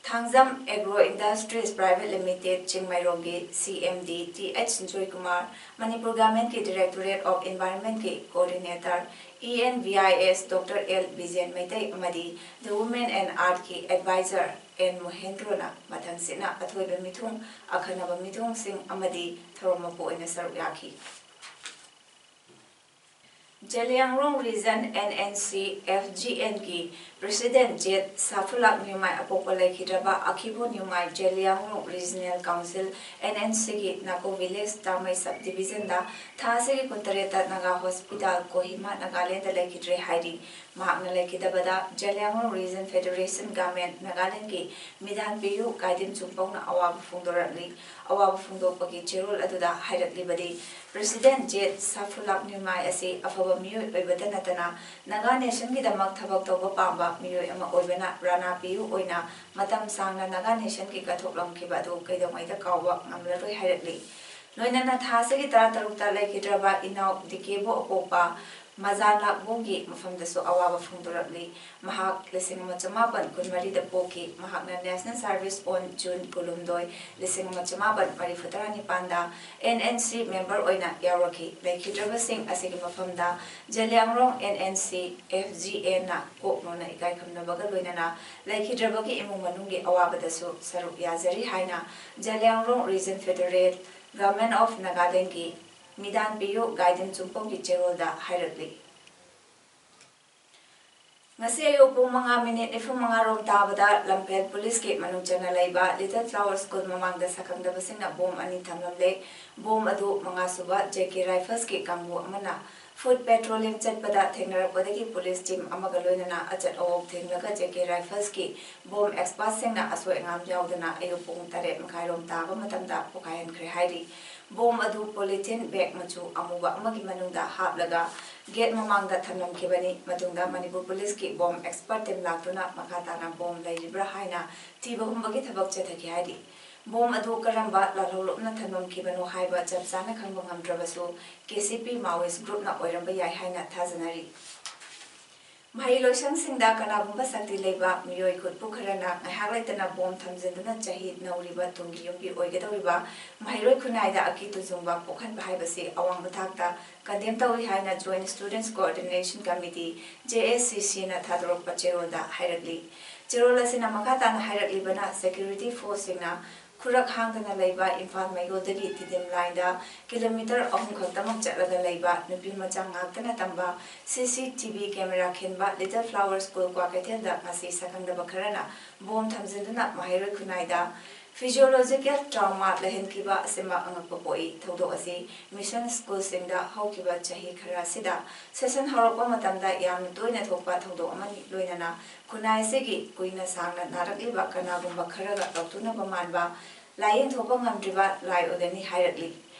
Thangjam Agro Industries Private Limited ꯆꯤꯡꯃꯩꯔꯣꯡꯒꯤ C M D T H Joykumar, Manipur ꯒꯚꯔꯟꯃꯦꯟꯠꯀꯤ Directorate of Environment ꯀꯤ Coordinator E N V I S Doctor L ꯕꯤꯖꯦꯟ Meitei ꯑꯃꯗꯤ The Women and Earth ꯀꯤ Advisor N ꯃꯣꯍꯦꯟꯗ꯭ꯔꯣꯅ ꯃꯊꯪꯁꯤꯠꯅ ꯑꯊꯣꯏꯕ ꯃꯤꯊꯨꯡ, ꯑꯈꯟꯅꯕ ꯃꯤꯊꯨꯡꯁꯤꯡ ꯑꯃꯗꯤ ꯊꯧꯔꯝ ꯃꯄꯨ ꯑꯣꯏꯅ ꯁꯔꯨꯛ ꯌꯥꯈꯤ꯫ Zeliangrong Region N N C F G N ꯒꯤ President ꯖꯦꯠ ꯁꯥꯐꯨꯂꯥꯛ ꯅ꯭ꯌꯨꯃꯥꯏ ꯑꯄꯣꯛꯄ ꯂꯩꯈꯤꯗ꯭ꯔꯕ ꯑꯈꯤꯕꯨ ꯅ꯭ꯌꯨꯃꯥꯏ Zeliangrong Regional Council, N N C ꯒꯤ ꯅꯥꯀꯣ village ꯇꯥꯃꯩ sub division ꯗ ꯊꯥ ꯑꯁꯤꯒꯤ ꯀꯨꯟꯇꯔꯦꯠꯇ ꯅꯥꯒꯥ hospital ꯀꯣꯍꯤꯃꯥ ꯅꯥꯒꯥꯂꯦꯟꯗ ꯂꯩꯈꯤꯗ꯭ꯔꯦ ꯍꯥꯏꯔꯤ꯫ ꯃꯍꯥꯛꯅ ꯂꯩꯈꯤꯗꯕꯗ ꯖꯦꯂꯤꯌꯥꯡꯔꯣꯡ Region Federation Government ꯅꯥꯒꯥꯂꯦꯟꯗꯒꯤ ꯃꯤꯗꯥꯟ ꯄꯤꯌꯨ ꯀꯥꯏꯗꯤꯟ ꯆꯨꯡꯄꯧꯅ ꯑꯋꯥꯕ ꯐꯣꯡꯗꯣꯔꯛꯂꯤ꯫ ꯑꯋꯥꯕ ꯐꯣꯡꯗꯣꯛꯄꯒꯤ ꯆꯦꯔꯣꯜ ꯑꯗꯨꯗ ꯍꯥꯏꯔꯛꯂꯤꯕꯗꯤ, President ꯖꯦꯠ ꯁꯥꯐꯨꯂꯥꯛ ꯅ꯭ꯌꯨꯃꯥꯏ ꯑꯁꯤ ꯑꯐꯕ ꯃꯤꯑꯣꯏ ꯑꯣꯏꯕꯇ ꯅꯠꯇꯅ ꯅꯥꯒꯥ nationꯒꯤꯗꯃꯛ ꯊꯕꯛ ꯇꯧꯕ ꯄꯥꯝꯕ ꯃꯤꯑꯣꯏ ꯑꯃ ꯑꯣꯏꯕꯅ ꯔꯥꯅꯥ ꯄꯤꯌꯨ ꯑꯣꯏꯅ ꯃꯇꯝ ꯁꯥꯡꯅ ꯅꯥꯒꯥ nationꯒꯤ ꯀꯠꯊꯣꯛꯂꯝꯈꯤꯕ ꯑꯗꯨ ꯀꯩꯗꯧꯉꯩꯗ ꯀꯥꯎꯕ ꯉꯝꯂꯔꯣꯏ ꯍꯥꯏꯔꯛꯂꯤ꯫ ꯂꯣꯏꯅꯅ ꯊꯥ ꯑꯁꯤꯒꯤ ꯇꯔꯥꯇꯔꯨꯛꯇ ꯂꯩꯈꯤꯗ꯭ꯔꯕ ꯏꯅꯥꯎ ꯗꯤꯀꯦꯕꯨ ꯑꯄꯣꯛꯄ ꯃꯖꯥꯟ ꯂꯥꯛꯕꯣꯒꯤ ꯃꯐꯝꯗꯁꯨ ꯑꯋꯥꯕ ꯐꯣꯡꯗꯣꯔꯛꯂꯤ꯫ ꯃꯍꯥꯛ ꯂꯤꯁꯤꯡ ꯑꯃ ꯆꯃꯥꯄꯟ ꯀꯨꯟꯃꯔꯤꯗ ꯄꯣꯛꯈꯤ꯫ ꯃꯍꯥꯛꯅ National Service on June ꯀꯨꯟꯍꯨꯝꯗꯣꯏ, ꯂꯤꯁꯤꯡ ꯑꯃ ꯆꯃꯥꯄꯟ ꯃꯔꯤꯐꯨ ꯇꯔꯥꯅꯤꯄꯥꯟꯗ N N C member ꯑꯣꯏꯅ ꯌꯥꯎꯔꯛꯈꯤ꯫ ꯂꯩꯈꯤꯗ꯭ꯔꯕꯁꯤꯡ ꯑꯁꯤꯒꯤ ꯃꯐꯝꯗ Zeliangrong N N C F G N ꯅ ꯀꯣꯛ ꯅꯧꯅ ꯏꯀꯥꯏ ꯈꯨꯝꯅꯕꯒ ꯂꯣꯏꯅꯅ ꯂꯩꯈꯤꯗ꯭ꯔꯕꯒꯤ ꯏꯃꯨꯡ ꯃꯅꯨꯡꯒꯤ ꯑꯋꯥꯕꯗꯁꯨ ꯁꯔꯨꯛ ꯌꯥꯖꯔꯤ ꯍꯥꯏꯅ Zeliangrong Region Federate Government of Nagaland ꯒꯤ ꯃꯤꯗꯥꯟ ꯄꯤꯌꯨ ꯒꯥꯏꯗꯤꯟ ꯆꯨꯡꯄꯣꯡꯒꯤ ꯆꯦꯔꯣꯜꯗ ꯍꯥꯏꯔꯛꯂꯤ꯫ ꯉꯁꯤ ꯑꯌꯨꯛ ꯄꯨꯡ ꯃꯉꯥ ꯃꯤꯅꯤꯠ ꯅꯤꯐꯨ ꯃꯉꯥ ꯔꯣꯝ ꯇꯥꯕꯗ ꯂꯝꯐꯦꯜ ꯄꯨꯂꯤꯁꯀꯤ ꯃꯅꯨꯡ ꯆꯟꯅ ꯂꯩꯕ Little Flower School ꯃꯃꯥꯡꯗ ꯁꯛꯈꯪꯗꯕꯁꯤꯡꯅ ꯕꯣꯝ ꯑꯅꯤ ꯊꯝꯂꯝꯂꯦ꯫ ꯕꯣꯝ ꯑꯗꯨ ꯃꯉꯥꯁꯨꯕ J K Rifles ꯀꯤ ꯀꯥꯡꯕꯨ ꯑꯃꯅ foot patrolling ꯆꯠꯄꯗ ꯊꯦꯡꯅꯔꯛꯄꯗꯒꯤ ꯄꯨꯂꯤꯁ team ꯑꯃꯒ ꯂꯣꯏꯅꯅ ꯑꯆꯠ ꯑꯋꯣꯛ ꯊꯦꯡꯂꯒ J K Rifles ꯀꯤ ꯕꯣꯝ expertꯁꯤꯡꯅ ꯑꯁꯣꯏ ꯑꯉꯥꯝ ꯌꯥꯎꯗꯅ ꯑꯌꯨꯛ ꯄꯨꯡ ꯇꯔꯦꯠ ꯃꯈꯥꯏ ꯔꯣꯝ ꯇꯥꯕ ꯃꯇꯝꯗ ꯄꯣꯈꯥꯏꯍꯟꯈ꯭ꯔꯦ ꯍꯥꯏꯔꯤ꯫ ꯕꯣꯝ ꯑꯗꯨ polythene bag ꯃꯆꯨ ꯑꯃꯨꯕ ꯑꯃꯒꯤ ꯃꯅꯨꯡꯗ ꯍꯥꯞꯂꯒ gate ꯃꯃꯥꯡꯗ ꯊꯝꯂꯝꯈꯤꯕꯅꯤ꯫ ꯃꯇꯨꯡꯗ ꯃꯅꯤꯄꯨꯔ ꯄꯨꯂꯤꯁꯀꯤ ꯕꯣꯝ expert team ꯂꯥꯛꯇꯨꯅ ꯃꯈꯥ ꯇꯥꯅ ꯕꯣꯝ ꯂꯩꯔꯤꯕ꯭ꯔꯥ ꯍꯥꯏꯅ ꯊꯤꯕ ꯍꯨꯝꯕꯒꯤ ꯊꯕꯛ ꯆꯠꯊꯈꯤ ꯍꯥꯏꯔꯤ꯫ ꯕꯣꯝ ꯑꯗꯨ ꯀꯔꯝꯕ ꯂꯥꯜꯍꯧꯂꯨꯞꯅ ꯊꯝꯂꯝꯈꯤꯕꯅꯣ ꯍꯥꯏꯕ ꯆꯞ ꯆꯥꯅ ꯈꯪꯕ ꯉꯝꯗ꯭ꯔꯕꯁꯨ, K C P Maoist groupꯅ ꯑꯣꯏꯔꯝꯕ ꯌꯥꯏ ꯍꯥꯏꯅ ꯊꯥꯖꯅꯔꯤ꯫ ꯃꯍꯩ ꯂꯣꯏꯁꯪꯁꯤꯡꯗ ꯀꯅꯥꯒꯨꯝꯕ ꯁꯛꯇꯤ ꯂꯩꯕ ꯃꯤꯑꯣꯏ ꯈꯨꯠꯄꯨ ꯈꯔꯅ ꯉꯥꯏꯍꯥꯛ ꯂꯩꯇꯅ ꯕꯣꯝ ꯊꯝꯖꯤꯟꯗꯨꯅ ꯆꯍꯤ ꯅꯧꯔꯤꯕ ꯇꯨꯡꯒꯤ ꯌꯨꯝꯕꯤ ꯑꯣꯏꯒꯗꯧꯔꯤꯕ ꯃꯍꯩꯔꯣꯏ ꯈꯨꯟꯅꯥꯏꯗ ꯑꯀꯤ ꯇꯨꯖꯨꯡꯕ ꯄꯣꯛꯍꯟꯕ ꯍꯥꯏꯕꯁꯤ ꯑꯋꯥꯡꯕ ꯊꯥꯛꯇ condemn ꯇꯧꯏ ꯍꯥꯏꯅ Joint Students Coordination Committee, J S C C ꯅ ꯊꯥꯗꯣꯔꯛꯄ ꯆꯦꯔꯣꯜꯗ ꯍꯥꯏꯔꯛꯂꯤ꯫ ꯆꯦꯔꯣꯜ ꯑꯁꯤꯅ ꯃꯈꯥ ꯇꯥꯅ ꯍꯥꯏꯔꯛꯂꯤꯕꯅ, security forceꯁꯤꯡꯅ ꯈꯨꯔꯛ ꯍꯥꯡꯗꯅ ꯂꯩꯕ ꯏꯝꯐꯥꯜ ꯃꯌꯣꯜꯗꯒꯤ ꯇꯤꯗꯤꯝ ꯂꯥꯏꯟꯗ kilometre ꯑꯍꯨꯝ ꯈꯛꯇꯃꯛ ꯆꯠꯂꯒ ꯂꯩꯕ ꯅꯨꯄꯤ ꯃꯆꯥ ꯉꯥꯛꯇꯅ ꯇꯝꯕ C C T V camera ꯈꯤꯟꯕ Little Flower School ꯀ꯭ꯋꯥꯀꯩꯊꯦꯜꯗ ꯉꯁꯤ ꯁꯛꯈꯪꯗꯕ ꯈꯔꯅ ꯕꯣꯝ ꯊꯝꯖꯤꯟꯗꯨꯅ ꯃꯍꯩꯔꯣꯏ ꯈꯨꯟꯅꯥꯏꯗ physiological trauma ꯂꯩꯍꯟꯈꯤꯕ ꯑꯁꯤꯃꯛ ꯑꯉꯛꯄ ꯄꯣꯛꯏ꯫ ꯊꯧꯗꯣꯛ ꯑꯁꯤ mission schoolꯁꯤꯡꯗ ꯍꯧꯈꯤꯕ ꯆꯍꯤ ꯈꯔ ꯑꯁꯤꯗ session ꯍꯧꯔꯛꯄ ꯃꯇꯝꯗ ꯌꯥꯝꯅ ꯇꯣꯏꯅ ꯊꯣꯛꯄ ꯊꯧꯗꯣꯛ ꯑꯃꯅꯤ꯫ ꯂꯣꯏꯅꯅ ꯈꯨꯟꯅꯥꯏ ꯑꯁꯤꯒꯤ ꯀꯨꯏꯅ ꯁꯥꯡꯅ ꯅꯥꯔꯛꯂꯤꯕ ꯀꯅꯥꯒꯨꯝꯕ ꯈꯔꯒ ꯂꯧꯊꯣꯛꯅꯕ ꯃꯥꯟꯕ ꯂꯥꯏꯌꯦꯡꯊꯣꯛꯄ ꯉꯝꯗ꯭ꯔꯤꯕ ꯂꯥꯏ ꯑꯣꯏꯒꯅꯤ ꯍꯥꯏꯔꯛꯂꯤ꯫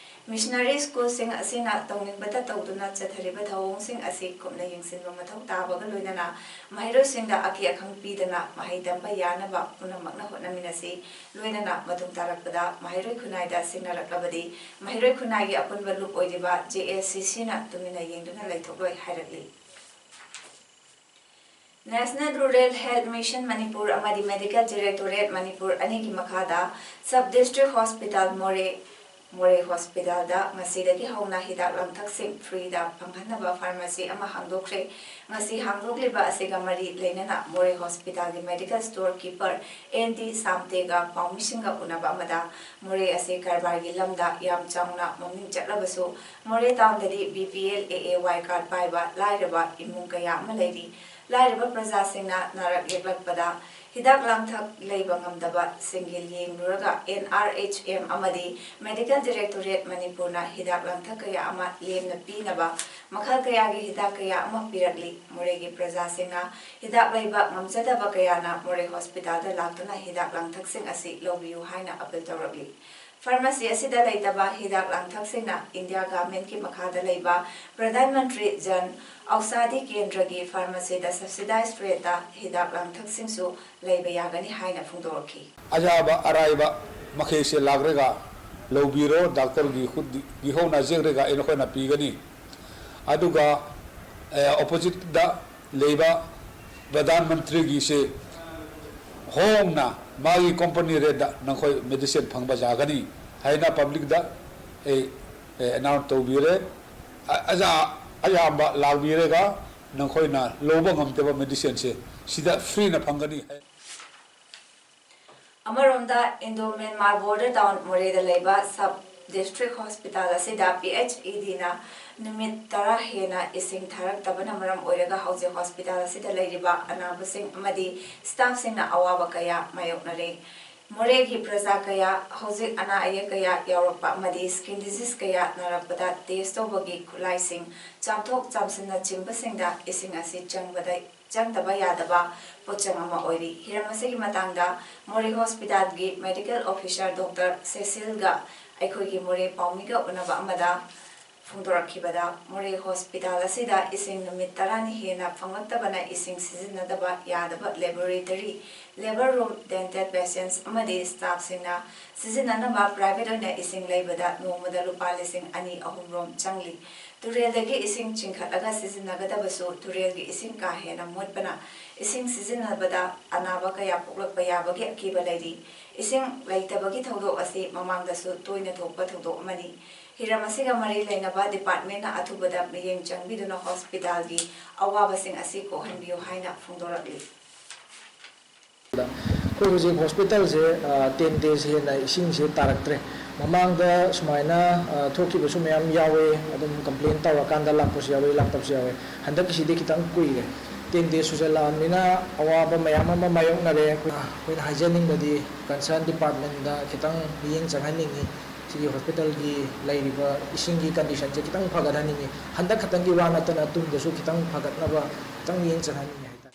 Missionary schoolꯁꯤꯡ ꯑꯁꯤꯅ ꯇꯧꯅꯤꯡꯕꯇ ꯇꯧꯗꯨꯅ ꯆꯠꯊꯔꯤꯕ ꯊꯧꯑꯣꯡꯁꯤꯡ ꯑꯁꯤ ꯀꯨꯞꯅ ꯌꯦꯡꯁꯤꯟꯕ ꯃꯊꯧ ꯇꯥꯕꯒ ꯂꯣꯏꯅꯅ ꯃꯍꯩꯔꯣꯏꯁꯤꯡꯗ ꯑꯀꯤ ꯑꯈꯪ ꯄꯤꯗꯅ ꯃꯍꯩ ꯇꯝꯕ ꯌꯥꯅꯕ ꯄꯨꯝꯅꯃꯛꯅ ꯍꯣꯠꯅꯃꯤꯟꯅꯁꯤ꯫ ꯂꯣꯏꯅꯅ ꯃꯇꯨꯡ ꯇꯥꯔꯛꯄꯗ ꯃꯍꯩꯔꯣꯏ ꯈꯨꯟꯅꯥꯏꯗ ꯁꯤꯡꯅꯔꯛꯂꯕꯗꯤ ꯃꯍꯩꯔꯣꯏ ꯈꯨꯟꯅꯥꯏꯒꯤ ꯑꯄꯨꯟꯕ ꯂꯨꯞ ꯑꯣꯏꯔꯤꯕ J S C Cꯅ ꯇꯨꯃꯤꯟꯅ ꯌꯦꯡꯗꯨꯅ ꯂꯩꯊꯣꯛꯂꯣꯏ ꯍꯥꯏꯔꯛꯂꯤ꯫ National Rural Health Mission Manipur ꯑꯃꯗꯤ Medical Directorate ꯃꯅꯤꯄꯨꯔ ꯑꯅꯤꯒꯤ ꯃꯈꯥꯗ Sub District Hospital ꯃꯣꯔꯦ, ꯃꯣꯔꯦ Hospitalꯗ ꯉꯁꯤꯗꯒꯤ ꯍꯧꯅ ꯍꯤꯗꯥꯛ ꯂꯥꯡꯊꯛꯁꯤꯡ freeꯗ ꯐꯪꯍꯟꯅꯕ pharmacy ꯑꯃ ꯍꯥꯡꯗꯣꯛꯈ꯭ꯔꯦ꯫ ꯉꯁꯤ ꯍꯥꯡꯗꯣꯛꯂꯤꯕ ꯑꯁꯤꯒ ꯃꯔꯤ ꯂꯩꯅꯅ ꯃꯣꯔꯦ Hospitalꯒꯤ medical store keeper N D ꯁꯥꯝꯇꯦꯒ ꯄꯥꯎꯃꯤꯁꯤꯡꯒ ꯎꯅꯕ ꯑꯃꯗ ꯃꯣꯔꯦ ꯑꯁꯤ ꯀꯔꯕꯥꯔꯒꯤ ꯂꯝꯗ ꯌꯥꯝ ꯆꯥꯎꯅ ꯃꯃꯤꯡ ꯆꯠꯂꯕꯁꯨ ꯃꯣꯔꯦ townꯗꯗꯤ B P L A A Y card ꯄꯥꯏꯕ ꯂꯥꯏꯔꯕ ꯏꯃꯨꯡ ꯀꯌꯥ ꯑꯃ ꯂꯩꯔꯤ꯫ ꯂꯥꯏꯔꯕ ꯄ꯭ꯔꯖꯥꯁꯤꯡꯅ ꯅꯥꯔꯛ ꯌꯦꯛꯂꯛꯄꯗ ꯍꯤꯗꯥꯛ ꯂꯥꯡꯊꯛ ꯂꯩꯕ ꯉꯝꯗꯕ ꯁꯤꯡꯒꯤ ꯌꯦꯡꯂꯨꯔꯒ N R H M ꯑꯃꯗꯤ Medical Directorate ꯃꯅꯤꯄꯨꯔꯅ ꯍꯤꯗꯥꯛ ꯂꯥꯡꯊꯛ ꯀꯌꯥ ꯑꯃ ꯂꯦꯝꯅ ꯄꯤꯅꯕ ꯃꯈꯜ ꯀꯌꯥꯒꯤ ꯍꯤꯗꯥꯛ ꯀꯌꯥ ꯑꯃ ꯄꯤꯔꯛꯂꯤ꯫ ꯃꯣꯔꯦꯒꯤ ꯄ꯭ꯔꯖꯥꯁꯤꯡꯅ ꯍꯤꯗꯥꯛ ꯂꯩꯕ ꯉꯝꯖꯗꯕ ꯀꯌꯥꯅ ꯃꯣꯔꯦ Hospitalꯗ ꯂꯥꯛꯇꯨꯅ ꯍꯤꯗꯥꯛ ꯂꯥꯡꯊꯛꯁꯤꯡ ꯑꯁꯤ ꯂꯧꯕꯤꯌꯨ ꯍꯥꯏꯅ appeal ꯇꯧꯔꯛꯂꯤ꯫ Pharmacy ꯑꯁꯤꯗ ꯂꯩꯇꯕ ꯍꯤꯗꯥꯛ ꯂꯥꯡꯊꯛꯁꯤꯡꯅ India Governmentꯀꯤ ꯃꯈꯥꯗ ꯂꯩꯕ Pradhan Mantri Jan Aushadhi Kendraꯒꯤ pharmacyꯗ subsidized rateꯇ ꯍꯤꯗꯥꯛ ꯂꯥꯡꯊꯛꯁꯤꯡꯁꯨ ꯂꯩꯕ ꯌꯥꯒꯅꯤ ꯍꯥꯏꯅ ꯐꯣꯡꯗꯣꯔꯛꯈꯤ꯫ ꯑꯌꯥꯕ ꯑꯔꯥꯏꯕ ꯃꯈꯩꯁꯦ ꯂꯥꯛꯂꯒ ꯂꯧꯕꯤꯔꯣ, doctorꯒꯤ ꯈꯨꯠꯀꯤ ꯍꯧꯅ ꯌꯦꯡꯂꯒ ꯑꯩ ꯅꯈꯣꯏꯅ ꯄꯤꯒꯅꯤ꯫ ꯑꯗꯨꯒ oppositeꯗ ꯂꯩꯕ Pradhan Mantriꯒꯤꯁꯦ ꯍꯣꯡꯅ ꯃꯥꯒꯤ company rateꯇ ꯅꯈꯣꯏ medicine ꯐꯪꯕ ꯌꯥꯒꯅꯤ ꯍꯥꯏꯅ publicꯇ ꯑꯩ announce ꯇꯧꯕꯤꯔꯦ꯫ ꯑꯌꯥꯝꯕ ꯂꯥꯛꯄꯤꯔꯒ ꯅꯈꯣꯏꯅ ꯂꯧꯕ ꯉꯝꯗꯕ medicineꯁꯦ ꯁꯤꯗ freeꯅ ꯐꯪꯒꯅꯤ ꯍꯥꯏ꯫ ꯑꯃꯔꯣꯝꯗ Indo-Myanmar border town ꯃꯣꯔꯦꯗ ꯂꯩꯕ Sub District Hospital ꯑꯁꯤꯗ P H E Dꯅ ꯅꯨꯃꯤꯠ ꯇꯔꯥ ꯍꯦꯟꯅ ꯏꯁꯤꯡ ꯊꯥꯔꯛꯇꯕꯅ ꯃꯔꯝ ꯑꯣꯏꯔꯒ ꯍꯧꯖꯤꯛ hospital ꯑꯁꯤꯗ ꯂꯩꯔꯤꯕ ꯑꯅꯥꯕꯁꯤꯡ ꯑꯃꯗꯤ staffꯁꯤꯡꯅ ꯑꯋꯥꯕ ꯀꯌꯥ ꯃꯥꯌꯣꯛꯅꯔꯦ꯫ ꯃꯣꯔꯦꯒꯤ ꯄ꯭ꯔꯖꯥ ꯀꯌꯥ ꯍꯧꯖꯤꯛ ꯑꯅꯥ ꯑꯌꯦꯛ ꯀꯌꯥ ꯌꯥꯎꯔꯛꯄ ꯑꯃꯗꯤ skin disease ꯀꯌꯥ ꯅꯥꯔꯛꯄꯗ test ꯇꯧꯕꯒꯤ ꯈꯨꯠꯂꯥꯏꯁꯤꯡ, ꯆꯥꯝꯊꯣꯛ ꯆꯥꯝꯁꯤꯟꯅꯆꯤꯡꯕꯁꯤꯡꯗ ꯏꯁꯤꯡ ꯑꯁꯤ ꯆꯪꯕꯗ ꯆꯪꯗꯕ ꯌꯥꯗꯕ ꯄꯣꯠꯆꯪ ꯑꯃ ꯑꯣꯏꯔꯤ꯫ ꯍꯤꯔꯝ ꯑꯁꯤꯒꯤ ꯃꯇꯥꯡꯗ ꯃꯣꯔꯦ Hospitalꯒꯤ medical officer Doctor Cecilꯒ ꯑꯩꯈꯣꯏꯒꯤ ꯃꯣꯔꯦ ꯄꯥꯎꯃꯤꯒ ꯎꯅꯕ ꯑꯃꯗ ꯐꯣꯡꯗꯣꯔꯛꯈꯤꯕꯗ, ꯃꯣꯔꯦ ꯍꯣꯁꯄꯤꯇꯥꯜ ꯑꯁꯤꯗ ꯏꯁꯤꯡ ꯅꯨꯃꯤꯠ ꯇꯔꯥꯅꯤ ꯍꯦꯟꯅ ꯐꯪꯂꯛꯇꯕꯅ ꯏꯁꯤꯡ ꯁꯤꯖꯤꯟꯅꯗꯕ ꯌꯥꯗꯕ laboratory, labour room, dental patience ꯑꯃꯗꯤ ꯁ꯭ꯇꯥꯐꯁꯤꯡꯅ ꯁꯤꯖꯤꯟꯅꯅꯕ ꯄ꯭ꯔꯥꯏꯚꯦꯠ ꯑꯣꯏꯅ ꯏꯁꯤꯡ ꯂꯩꯕꯗ ꯅꯣꯡꯃꯗ ꯂꯨꯄꯥ ꯂꯤꯁꯤꯡ ꯑꯅꯤ ꯑꯍꯨꯝ ꯔꯣꯝ ꯆꯪꯂꯤ꯫ ꯇꯨꯔꯦꯜꯗꯒꯤ ꯏꯁꯤꯡ ꯆꯤꯡꯈꯠꯂꯒ ꯁꯤꯖꯤꯟꯅꯒꯗꯕꯁꯨ ꯇꯨꯔꯦꯜꯒꯤ ꯏꯁꯤꯡ ꯀꯥ ꯍꯦꯟꯅ ꯃꯣꯠꯄꯅ ꯏꯁꯤꯡ ꯁꯤꯖꯤꯟꯅꯕꯗ ꯑꯅꯥꯕ ꯀꯌꯥ ꯄꯣꯛꯂꯛꯄ ꯌꯥꯕꯒꯤ ꯑꯀꯤꯕ ꯂꯩꯔꯤ꯫ ꯏꯁꯤꯡ ꯂꯩꯇꯕꯒꯤ ꯊꯧꯗꯣꯛ ꯑꯁꯤ ꯃꯃꯥꯡꯗꯁꯨ ꯇꯣꯏꯅ ꯊꯣꯛꯄ ꯊꯧꯗꯣꯛ ꯑꯃꯅꯤ꯫ ꯍꯤꯔꯝ ꯑꯁꯤꯒ ꯃꯔꯤ ꯂꯩꯅꯕ ꯗꯤꯄꯥꯔꯠꯃꯦꯟꯅ ꯑꯊꯨꯕꯗ ꯃꯤꯠꯌꯦꯡ ꯆꯪꯕꯤꯗꯨꯅ ꯍꯣꯁꯄꯤꯇꯥꯜꯒꯤ ꯑꯋꯥꯕꯁꯤꯡ ꯑꯁꯤ ꯀꯣꯛꯍꯟꯕꯤꯌꯨ ꯍꯥꯏꯅ ꯐꯣꯡꯗꯣꯔꯛꯂꯤ꯫ ꯑꯩꯈꯣꯏ ꯍꯧꯖꯤꯛ ꯍꯣꯁꯄꯤꯇꯥꯜꯁꯦ ꯇꯦꯟ ꯗꯦꯖ ꯍꯦꯟꯅ ꯏꯁꯤꯡꯁꯦ ꯇꯥꯔꯛꯇ꯭ꯔꯦ꯫ ꯃꯃꯥꯡꯗ ꯁꯨꯃꯥꯏꯅ ꯊꯣꯛꯈꯤꯕꯁꯨ ꯃꯌꯥꯝ ꯌꯥꯎꯋꯦ, ꯑꯗꯨꯝ ꯀꯝꯄ꯭ꯂꯦꯟ ꯇꯧꯔꯀꯥꯟꯗ ꯂꯥꯛꯄꯁꯨ ꯌꯥꯎꯋꯦ, ꯂꯥꯛꯇꯕꯁꯨ ꯌꯥꯎꯋꯦ꯫ ꯍꯟꯗꯛꯀꯤꯁꯤꯗꯤ ꯈꯤꯇꯪ ꯀꯨꯏꯔꯦ꯫ ꯇꯦꯟ ꯗꯦꯖ ꯁꯨꯖꯜꯂꯛꯑꯕꯅꯤꯅ ꯑꯋꯥꯕ ꯃꯌꯥꯝ ꯑꯃ ꯃꯥꯌꯣꯛꯅꯔꯦ꯫ ꯑꯩꯈꯣꯏꯅ ꯍꯥꯏꯖꯅꯤꯡꯕꯗꯤ ꯀꯟꯁꯔꯟ ꯗꯤꯄꯥꯔꯠꯃꯦꯟꯗ ꯈꯤꯇꯪ ꯃꯤꯠꯌꯦꯡ ꯆꯪꯍꯟꯅꯤꯡꯉꯤ꯫ ꯁꯤꯒꯤ ꯍꯣꯁꯄꯤꯇꯥꯜꯒꯤ ꯂꯩꯔꯤꯕ ꯏꯁꯤꯡꯒꯤ ꯀꯟꯗꯤꯁꯟꯁꯦ ꯈꯤꯇꯪ ꯐꯒꯠꯍꯟꯅꯤꯡꯉꯤ꯫ ꯍꯟꯗꯛ ꯈꯛꯇꯪꯒꯤ ꯋꯥ ꯅꯠꯇꯅ ꯇꯨꯡꯗꯁꯨ ꯈꯤꯇꯪ ꯐꯒꯠꯅꯕ ꯈꯤꯇꯪ ꯃꯤꯠꯌꯦꯡ ꯆꯪꯍꯟꯅꯤꯡꯉꯤ ꯍꯥꯏꯇꯥꯔꯦ꯫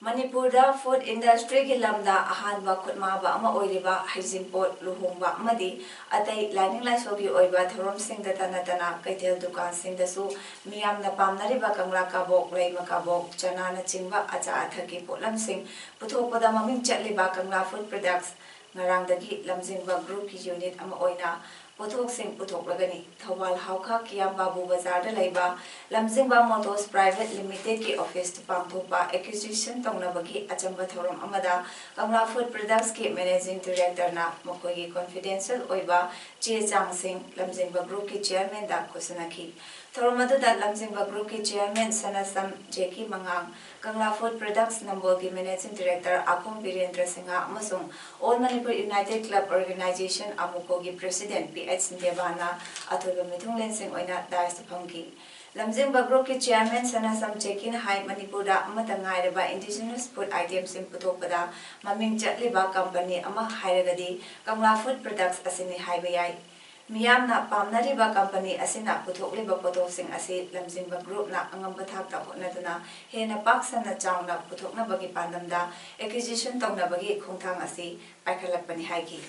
ꯃꯅꯤꯄꯨꯔꯗ ꯐꯨꯗ ꯏꯟꯗꯁꯇ꯭ꯔꯤꯒꯤ ꯂꯝꯗ ꯑꯍꯥꯟꯕ ꯈꯨꯠꯃꯥꯕ ꯑꯃ ꯑꯣꯏꯔꯤꯕ ꯍꯩꯖꯤꯡꯄꯣꯠ, ꯂꯨꯍꯣꯡꯕ ꯑꯃꯗꯤ ꯑꯇꯩ ꯂꯥꯏꯅꯤꯡ ꯂꯥꯏꯁꯣꯜꯒꯤ ꯑꯣꯏꯕ ꯊꯧꯔꯝꯁꯤꯡꯗ ꯅꯠꯇꯅ ꯀꯩꯊꯦꯜ ꯗꯨꯀꯥꯟꯁꯤꯡꯗꯁꯨ ꯃꯤꯌꯥꯝꯅ ꯄꯥꯝꯅꯔꯤꯕ ꯀꯪꯂꯥ ꯀꯕꯣꯛ, ꯂꯩꯃ ꯀꯕꯣꯛ, ꯆꯅꯥꯅꯆꯤꯡꯕ ꯑꯆꯥ ꯑꯊꯛꯀꯤ ꯄꯣꯠꯂꯝꯁꯤꯡ ꯄꯨꯊꯣꯛꯄꯗ ꯃꯃꯤꯡ ꯆꯠꯂꯤꯕ ꯀꯪꯂꯥ ꯐꯨꯗ ꯄ꯭ꯔꯗꯛꯁ ꯉꯔꯥꯡꯗꯒꯤ ꯂꯝꯖꯤꯡꯕ ꯒ꯭ꯔꯨꯞꯀꯤ ꯌꯨꯅꯤꯠ ꯑꯃ ꯑꯣꯏꯅ ꯄꯣꯠꯊꯣꯛꯁꯤꯡ ꯄꯨꯊꯣꯛꯂꯒꯅꯤ꯫ ꯊꯧꯕꯥꯜ ꯍꯥꯎꯈꯥ ꯀꯤꯌꯥꯝ ꯕꯥꯕꯨ ꯕꯖꯥꯔꯗ ꯂꯩꯕ ꯂꯝꯖꯤꯡꯕ ꯃꯣꯇꯣꯔꯁ ꯄ꯭ꯔꯥꯏꯚꯦꯠ ꯂꯤꯃꯤꯇꯦꯗꯀꯤ ꯑꯣꯐꯤꯁꯇ ꯄꯥꯡꯊꯣꯛꯄ ꯑꯦꯀ꯭ꯌꯨꯖꯤꯁꯟ ꯇꯧꯅꯕꯒꯤ ꯑꯆꯝꯕ ꯊꯧꯔꯝ ꯑꯃꯗ ꯀꯪꯂꯥ ꯐꯨꯗ ꯄ꯭ꯔꯗꯛꯁꯀꯤ ꯃꯦꯅꯦꯖꯤꯡ ꯗꯤꯔꯦꯛꯇꯔꯅ ꯃꯈꯣꯏꯒꯤ ꯀꯣꯟꯐꯤꯗꯦꯟꯁꯤꯌꯦꯜ ꯑꯣꯏꯕ ꯆꯦ ꯆꯥꯡꯁꯤꯡ ꯂꯝꯖꯤꯡꯕ ꯒ꯭ꯔꯨꯞꯀꯤ ꯆꯤꯌꯔꯃꯦꯟꯗ ꯈꯨꯠꯁꯤꯟꯅꯈꯤ꯫ ꯊꯧꯔꯝ ꯑꯗꯨꯗ ꯂꯝꯖꯤꯡꯕ ꯒ꯭ꯔꯨꯞꯀꯤ ꯆꯤꯌꯔꯃꯦꯟ ꯁꯅꯥꯁꯝ ꯖꯦꯀꯤ ꯃꯉꯥꯡ, ꯀꯪꯂꯥ ꯐꯨꯗ ꯄ꯭ꯔꯗꯛꯁ ꯅꯝꯕꯣꯜꯒꯤ ꯃꯦꯅꯦꯖꯤꯡ ꯗꯤꯔꯦꯛꯇꯔ ꯑꯈꯣꯝ ꯕꯤꯔꯦꯟꯗ꯭ꯔ ꯁꯤꯡꯍ ꯑꯃꯁꯨꯡ all Manipur united club organisation, ꯑꯃꯨꯀꯣꯒꯤ ꯄ꯭ꯔꯦꯁꯤꯗꯦꯟꯠ ꯄꯤ ꯑꯩꯆ ꯁꯟꯗ꯭ꯌꯥꯕꯥꯅ ꯑꯊꯣꯏꯕ ꯃꯤꯊꯨꯡꯂꯦꯟꯁꯤꯡ ꯑꯣꯏꯅ ꯗꯥꯏꯁꯇ ꯐꯝꯈꯤ꯫ ꯂꯝꯖꯤꯡꯕ ꯒ꯭ꯔꯨꯞꯀꯤ ꯆꯤꯌꯔꯃꯦꯟ ꯁꯅꯥꯁꯝ ꯖꯦꯀꯤꯅ ꯍꯥꯏ, ꯃꯅꯤꯄꯨꯔꯗ ꯑꯃꯠꯇ ꯉꯥꯏꯔꯕ ꯏꯟꯗꯤꯖꯤꯅꯁ ꯐꯨꯗ ꯑꯥꯏꯇꯦꯝꯁꯤꯡ ꯄꯨꯊꯣꯛꯄꯗ ꯃꯃꯤꯡ ꯆꯠꯂꯤꯕ ꯀꯝꯄꯅꯤ ꯑꯃ ꯍꯥꯏꯔꯒꯗꯤ ꯀꯪꯂꯥ ꯐꯨꯗ ꯄ꯭ꯔꯗꯛꯁ ꯑꯁꯤꯅꯤ ꯍꯥꯏꯕ ꯌꯥꯏ꯫ ꯃꯤꯌꯥꯝꯅ ꯄꯥꯝꯅꯔꯤꯕ ꯀꯝꯄꯅꯤ ꯑꯁꯤꯅ ꯄꯨꯊꯣꯛꯂꯤꯕ ꯄꯣꯠꯊꯣꯛꯁꯤꯡ ꯑꯁꯤ ꯂꯝꯖꯤꯡꯕ ꯒ꯭ꯔꯨꯞꯅ ꯑꯉꯝꯕ ꯊꯥꯛꯇ ꯍꯣꯠꯅꯗꯨꯅ ꯍꯦꯟꯅ ꯄꯥꯛ ꯁꯟꯅ ꯆꯥꯎꯅ ꯄꯨꯊꯣꯛꯅꯕꯒꯤ ꯄꯥꯟꯗꯝꯗ ꯑꯦꯀ꯭ꯌꯨꯖꯤꯁꯟ ꯇꯧꯅꯕꯒꯤ ꯈꯣꯡꯊꯥꯡ ꯑꯁꯤ ꯄꯥꯏꯈꯠꯂꯛꯄꯅꯤ ꯍꯥꯏꯈꯤ꯫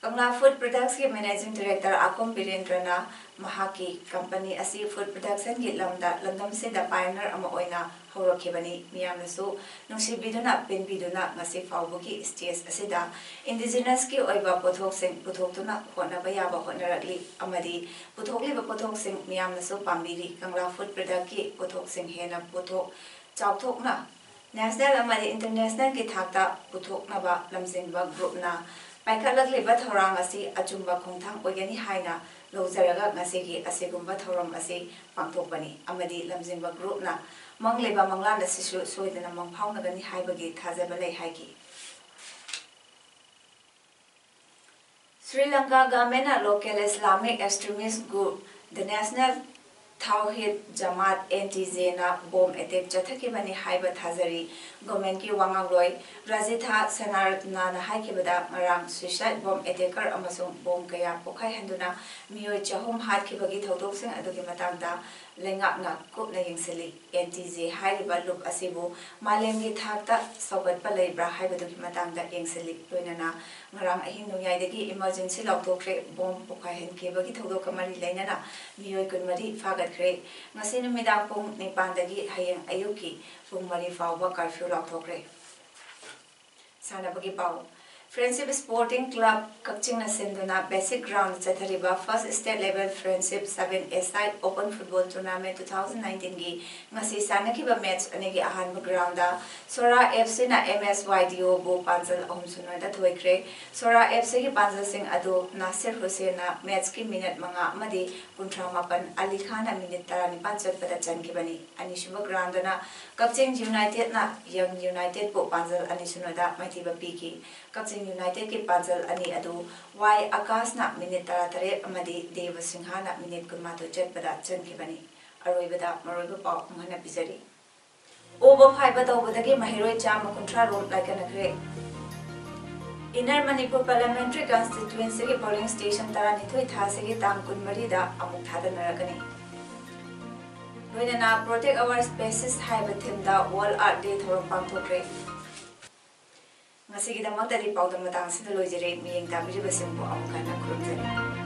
ꯀꯪꯂꯥ ꯐꯨꯗ ꯄ꯭ꯔꯗꯛꯁꯀꯤ ꯃꯦꯅꯦꯖꯤꯡ ꯗꯤꯔꯦꯛꯇꯔ ꯑꯥꯀꯣꯝ ꯕꯤꯔꯦꯟꯗ꯭ꯔꯅ ꯃꯍꯥꯛꯀꯤ ꯀꯝꯄꯅꯤ ꯑꯁꯤ ꯐꯨꯗ ꯄ꯭ꯔꯗꯛꯁꯟꯒꯤ ꯂꯝꯗ ꯂꯝꯗꯝꯁꯤꯗ ꯄꯥꯏꯑꯣꯅꯤꯌꯔ ꯑꯃ ꯑꯣꯏꯅ ꯍꯧꯔꯛꯈꯤꯕꯅꯤ꯫ ꯃꯤꯌꯥꯝꯅꯁꯨ ꯅꯨꯡꯁꯤꯕꯤꯗꯨꯅ ꯄꯦꯟꯕꯤꯗꯨꯅ ꯉꯁꯤ ꯐꯥꯎꯕꯒꯤ ꯁ꯭ꯇꯦꯖ ꯑꯁꯤꯗ ꯏꯟꯗꯤꯖꯤꯅꯁꯀꯤ ꯑꯣꯏꯕ ꯄꯣꯠꯊꯣꯛꯁꯤꯡ ꯄꯨꯊꯣꯛꯇꯨꯅ ꯍꯣꯠꯅꯕ ꯌꯥꯕ ꯍꯣꯠꯅꯔꯛꯂꯤ ꯑꯃꯗꯤ ꯄꯨꯊꯣꯛꯂꯤꯕ ꯄꯣꯠꯊꯣꯛꯁꯤꯡ ꯃꯤꯌꯥꯝꯅꯁꯨ ꯄꯥꯝꯕꯤꯔꯤ꯫ ꯀꯪꯂꯥ ꯐꯨꯗ ꯄ꯭ꯔꯗꯛꯀꯤ ꯄꯣꯠꯊꯣꯛꯁꯤꯡ ꯍꯦꯟꯅ ꯄꯨꯊꯣꯛ ꯆꯥꯎꯊꯣꯛꯅ ꯅꯦꯁꯅꯦꯜ ꯑꯃꯗꯤ ꯏꯟꯇꯔꯅꯦꯁꯅꯦꯜꯒꯤ ꯊꯥꯛꯇ ꯄꯨꯊꯣꯛꯅꯕ ꯂꯝꯖꯤꯡꯕ ꯒ꯭ꯔꯨꯞꯅ ꯄꯥꯏꯈꯠꯂꯛꯂꯤꯕ ꯊꯧꯔꯥꯡ ꯑꯁꯤ ꯑꯆꯨꯝꯕ ꯈꯣꯡꯊꯥꯡ ꯑꯣꯏꯒꯅꯤ ꯍꯥꯏꯅ ꯂꯧꯖꯔꯒ ꯉꯁꯤꯒꯤ ꯑꯁꯤꯒꯨꯝꯕ ꯊꯧꯔꯝ ꯑꯁꯤ ꯄꯥꯡꯊꯣꯛꯄꯅꯤ ꯑꯃꯗꯤ ꯂꯝꯖꯤꯡꯕ ꯒ꯭ꯔꯨꯞꯅ ꯃꯪꯂꯤꯕ ꯃꯪꯂꯥꯟ ꯑꯁꯤꯁꯨ ꯁꯣꯏꯗꯅ ꯃꯪꯐꯥꯎꯅꯒꯅꯤ ꯍꯥꯏꯕꯒꯤ ꯊꯥꯖꯕ ꯂꯩ ꯍꯥꯏꯈꯤ꯫ ꯁ꯭ꯔꯤ ꯂꯪꯀꯥ ꯒꯚꯔꯟꯃꯦꯟꯠꯅ local Islamic extremist group The National Tawhid Jamaat, N T J ꯅ ꯕꯣꯝ ꯑꯦꯇꯦꯛ ꯆꯠꯊꯈꯤꯕꯅꯤ ꯍꯥꯏꯕ ꯊꯥꯖꯔꯤ꯫ ꯒꯚꯔꯟꯃꯦꯟꯠꯀꯤ ꯋꯥꯉꯥꯡꯂꯣꯏ ꯔꯥꯖꯤꯊꯥ ꯁꯦꯅꯥꯔꯠꯅꯥꯅ ꯍꯥꯏꯈꯤꯕꯗ, ꯉꯔꯥꯡ suicide bomb attacker ꯑꯃꯁꯨꯡ ꯕꯣꯝ ꯀꯌꯥ ꯄꯣꯈꯥꯏꯍꯟꯗꯨꯅ ꯃꯤꯑꯣꯏ ꯆꯍꯨꯝ ꯍꯥꯠꯈꯤꯕꯒꯤ ꯊꯧꯗꯣꯛꯁꯤꯡ ꯑꯗꯨꯒꯤ ꯃꯇꯥꯡꯗ ꯂꯩꯉꯥꯛꯅ ꯀꯨꯞꯅ ꯌꯦꯡꯁꯤꯜꯂꯤ꯫ N T J ꯍꯥꯏꯔꯤꯕ ꯂꯨꯞ ꯑꯁꯤꯕꯨ ꯃꯥꯂꯦꯝꯒꯤ ꯊꯥꯛꯇ ꯁꯧꯒꯠꯄ ꯂꯩꯕ꯭ꯔꯥ ꯍꯥꯏꯕꯗꯨꯒꯤ ꯃꯇꯥꯡꯗ ꯌꯦꯡꯁꯤꯜꯂꯤ꯫ ꯂꯣꯏꯅꯅ ꯉꯔꯥꯡ ꯑꯍꯤꯡ ꯅꯣꯡꯌꯥꯏꯗꯒꯤ emergency ꯂꯥꯎꯊꯣꯛꯈ꯭ꯔꯦ꯫ ꯕꯣꯝ ꯄꯣꯈꯥꯏꯍꯟꯈꯤꯕꯒꯤ ꯊꯧꯗꯣꯛꯀ ꯃꯔꯤ ꯂꯩꯅꯅ ꯃꯤꯑꯣꯏ ꯀꯨꯟꯃꯔꯤ ꯐꯥꯒꯠꯈ꯭ꯔꯦ꯫ ꯉꯁꯤ ꯅꯨꯃꯤꯗꯥꯡ ꯄꯨꯡ ꯅꯤꯄꯥꯟꯗꯒꯤ ꯍꯌꯦꯡ ꯑꯌꯨꯛꯀꯤ ꯄꯨꯡ ꯃꯔꯤ ꯐꯥꯎꯕ curfew ꯂꯥꯎꯊꯣꯛꯈ꯭ꯔꯦ꯫ ꯁꯥꯟꯅꯕꯒꯤ ꯄꯥꯎ꯫ Friendship Sporting Club ꯀꯛꯆꯤꯡꯅ ꯁꯤꯟꯗꯨꯅ ꯕꯦꯁꯤꯛ ꯒ꯭ꯔꯥꯎꯟꯗ ꯆꯠꯊꯔꯤꯕ First State Level Friendship Seven A-side Open Football Tournament two thousand nineteenꯒꯤ ꯉꯁꯤ ꯁꯥꯟꯅꯈꯤꯕ ꯃꯦꯠꯆ ꯑꯅꯤꯒꯤ ꯑꯍꯥꯟꯕ ꯒ꯭ꯔꯥꯎꯟꯗ ꯁꯣꯔꯥ F Cꯅ M S Y D Oꯕꯨ ꯄꯥꯟꯖꯜ ꯑꯍꯨꯝ ꯁꯨꯞꯅꯗ ꯊꯣꯏꯈ꯭ꯔꯦ꯫ ꯁꯣꯔꯥ F Cꯒꯤ ꯄꯥꯟꯖꯜꯁꯤꯡ ꯑꯗꯨ ꯅꯥꯁꯤꯔ ꯍꯨꯁꯦꯟꯅ ꯃꯦꯠꯆꯀꯤ ꯃꯤꯅꯠ ꯃꯉꯥ ꯑꯃꯗꯤ ꯀꯨꯟꯊ꯭ꯔꯥ ꯃꯥꯄꯟ, ꯑꯂꯤ ꯈꯥꯟꯅ ꯃꯤꯅꯤꯠ ꯇꯔꯥꯅꯤꯄꯥꯟ ꯆꯠꯄꯗ ꯆꯟꯈꯤꯕꯅꯤ꯫ ꯑꯅꯤꯁꯨꯕ ꯒ꯭ꯔꯥꯎꯟꯗꯅ ꯀꯛꯆꯤꯡ ꯌꯨꯅꯥꯏꯇꯦꯗꯅ ꯌꯪ ꯌꯨꯅꯥꯏꯇꯦꯗꯄꯨ ꯄꯥꯟꯖꯜ ꯑꯅꯤ ꯁꯨꯞꯅꯗ ꯃꯥꯏꯊꯤꯕ ꯄꯤꯈꯤ꯫ ꯀꯛꯆꯤꯡ ꯌꯨꯅꯥꯏꯇꯦꯗꯀꯤ ꯄꯥꯟꯖꯜ ꯑꯅꯤ ꯑꯗꯨ ꯋꯥꯏ ꯑꯀꯥꯁꯅ ꯃꯤꯅꯤꯠ ꯇꯔꯥꯇꯔꯦꯠ ꯑꯃꯗꯤ ꯗꯦꯕ ꯁꯤꯡꯍꯥꯅ ꯃꯤꯅꯤꯠ ꯀꯨꯟꯃꯥꯊꯣꯏ ꯆꯠꯄꯗ ꯆꯟꯈꯤꯕꯅꯤ꯫ ꯑꯔꯣꯏꯕꯗ ꯃꯔꯨꯑꯣꯏꯕ ꯄꯥꯎ ꯑꯃꯨꯛ ꯍꯟꯅ ꯄꯤꯖꯔꯤ꯫ ꯑꯣꯕ ꯐꯥꯏꯕ ꯇꯧꯕꯗꯒꯤ ꯃꯍꯩꯔꯣꯏ ꯆꯥꯝꯃ ꯀꯨꯟꯊ꯭ꯔꯥ ꯔꯣꯝ ꯂꯥꯏꯀꯠꯅꯈ꯭ꯔꯦ꯫ Inner Manipur Parliamentary Constituencyꯒꯤ polling station ꯇꯔꯥꯅꯤꯊꯣꯏ ꯊꯥꯁꯤꯒꯤ ꯇꯥꯡ ꯀꯨꯟꯃꯔꯤꯗ ꯑꯃꯨꯛ ꯊꯥꯗꯅꯔꯛꯀꯅꯤ꯫ ꯂꯣꯏꯅꯅ Protect Our Species ꯍꯥꯏꯕ themeꯗ World Earth Day ꯊꯧꯔꯝ ꯄꯥꯡꯊꯣꯛꯈ꯭ꯔꯦ꯫ ꯉꯁꯤꯒꯤꯗꯃꯛꯇꯗꯤ ꯄꯥꯎꯗꯝ ꯃꯇꯥꯡ ꯑꯁꯤꯗ ꯂꯣꯏꯖꯔꯦ꯫ ꯃꯤꯠꯌꯦꯡ ꯇꯥꯕꯤꯔꯤꯕꯁꯤꯡꯕꯨ ꯑꯃꯨꯛ ꯍꯟꯅ ꯈꯨꯔꯨꯝꯖꯔꯤ꯫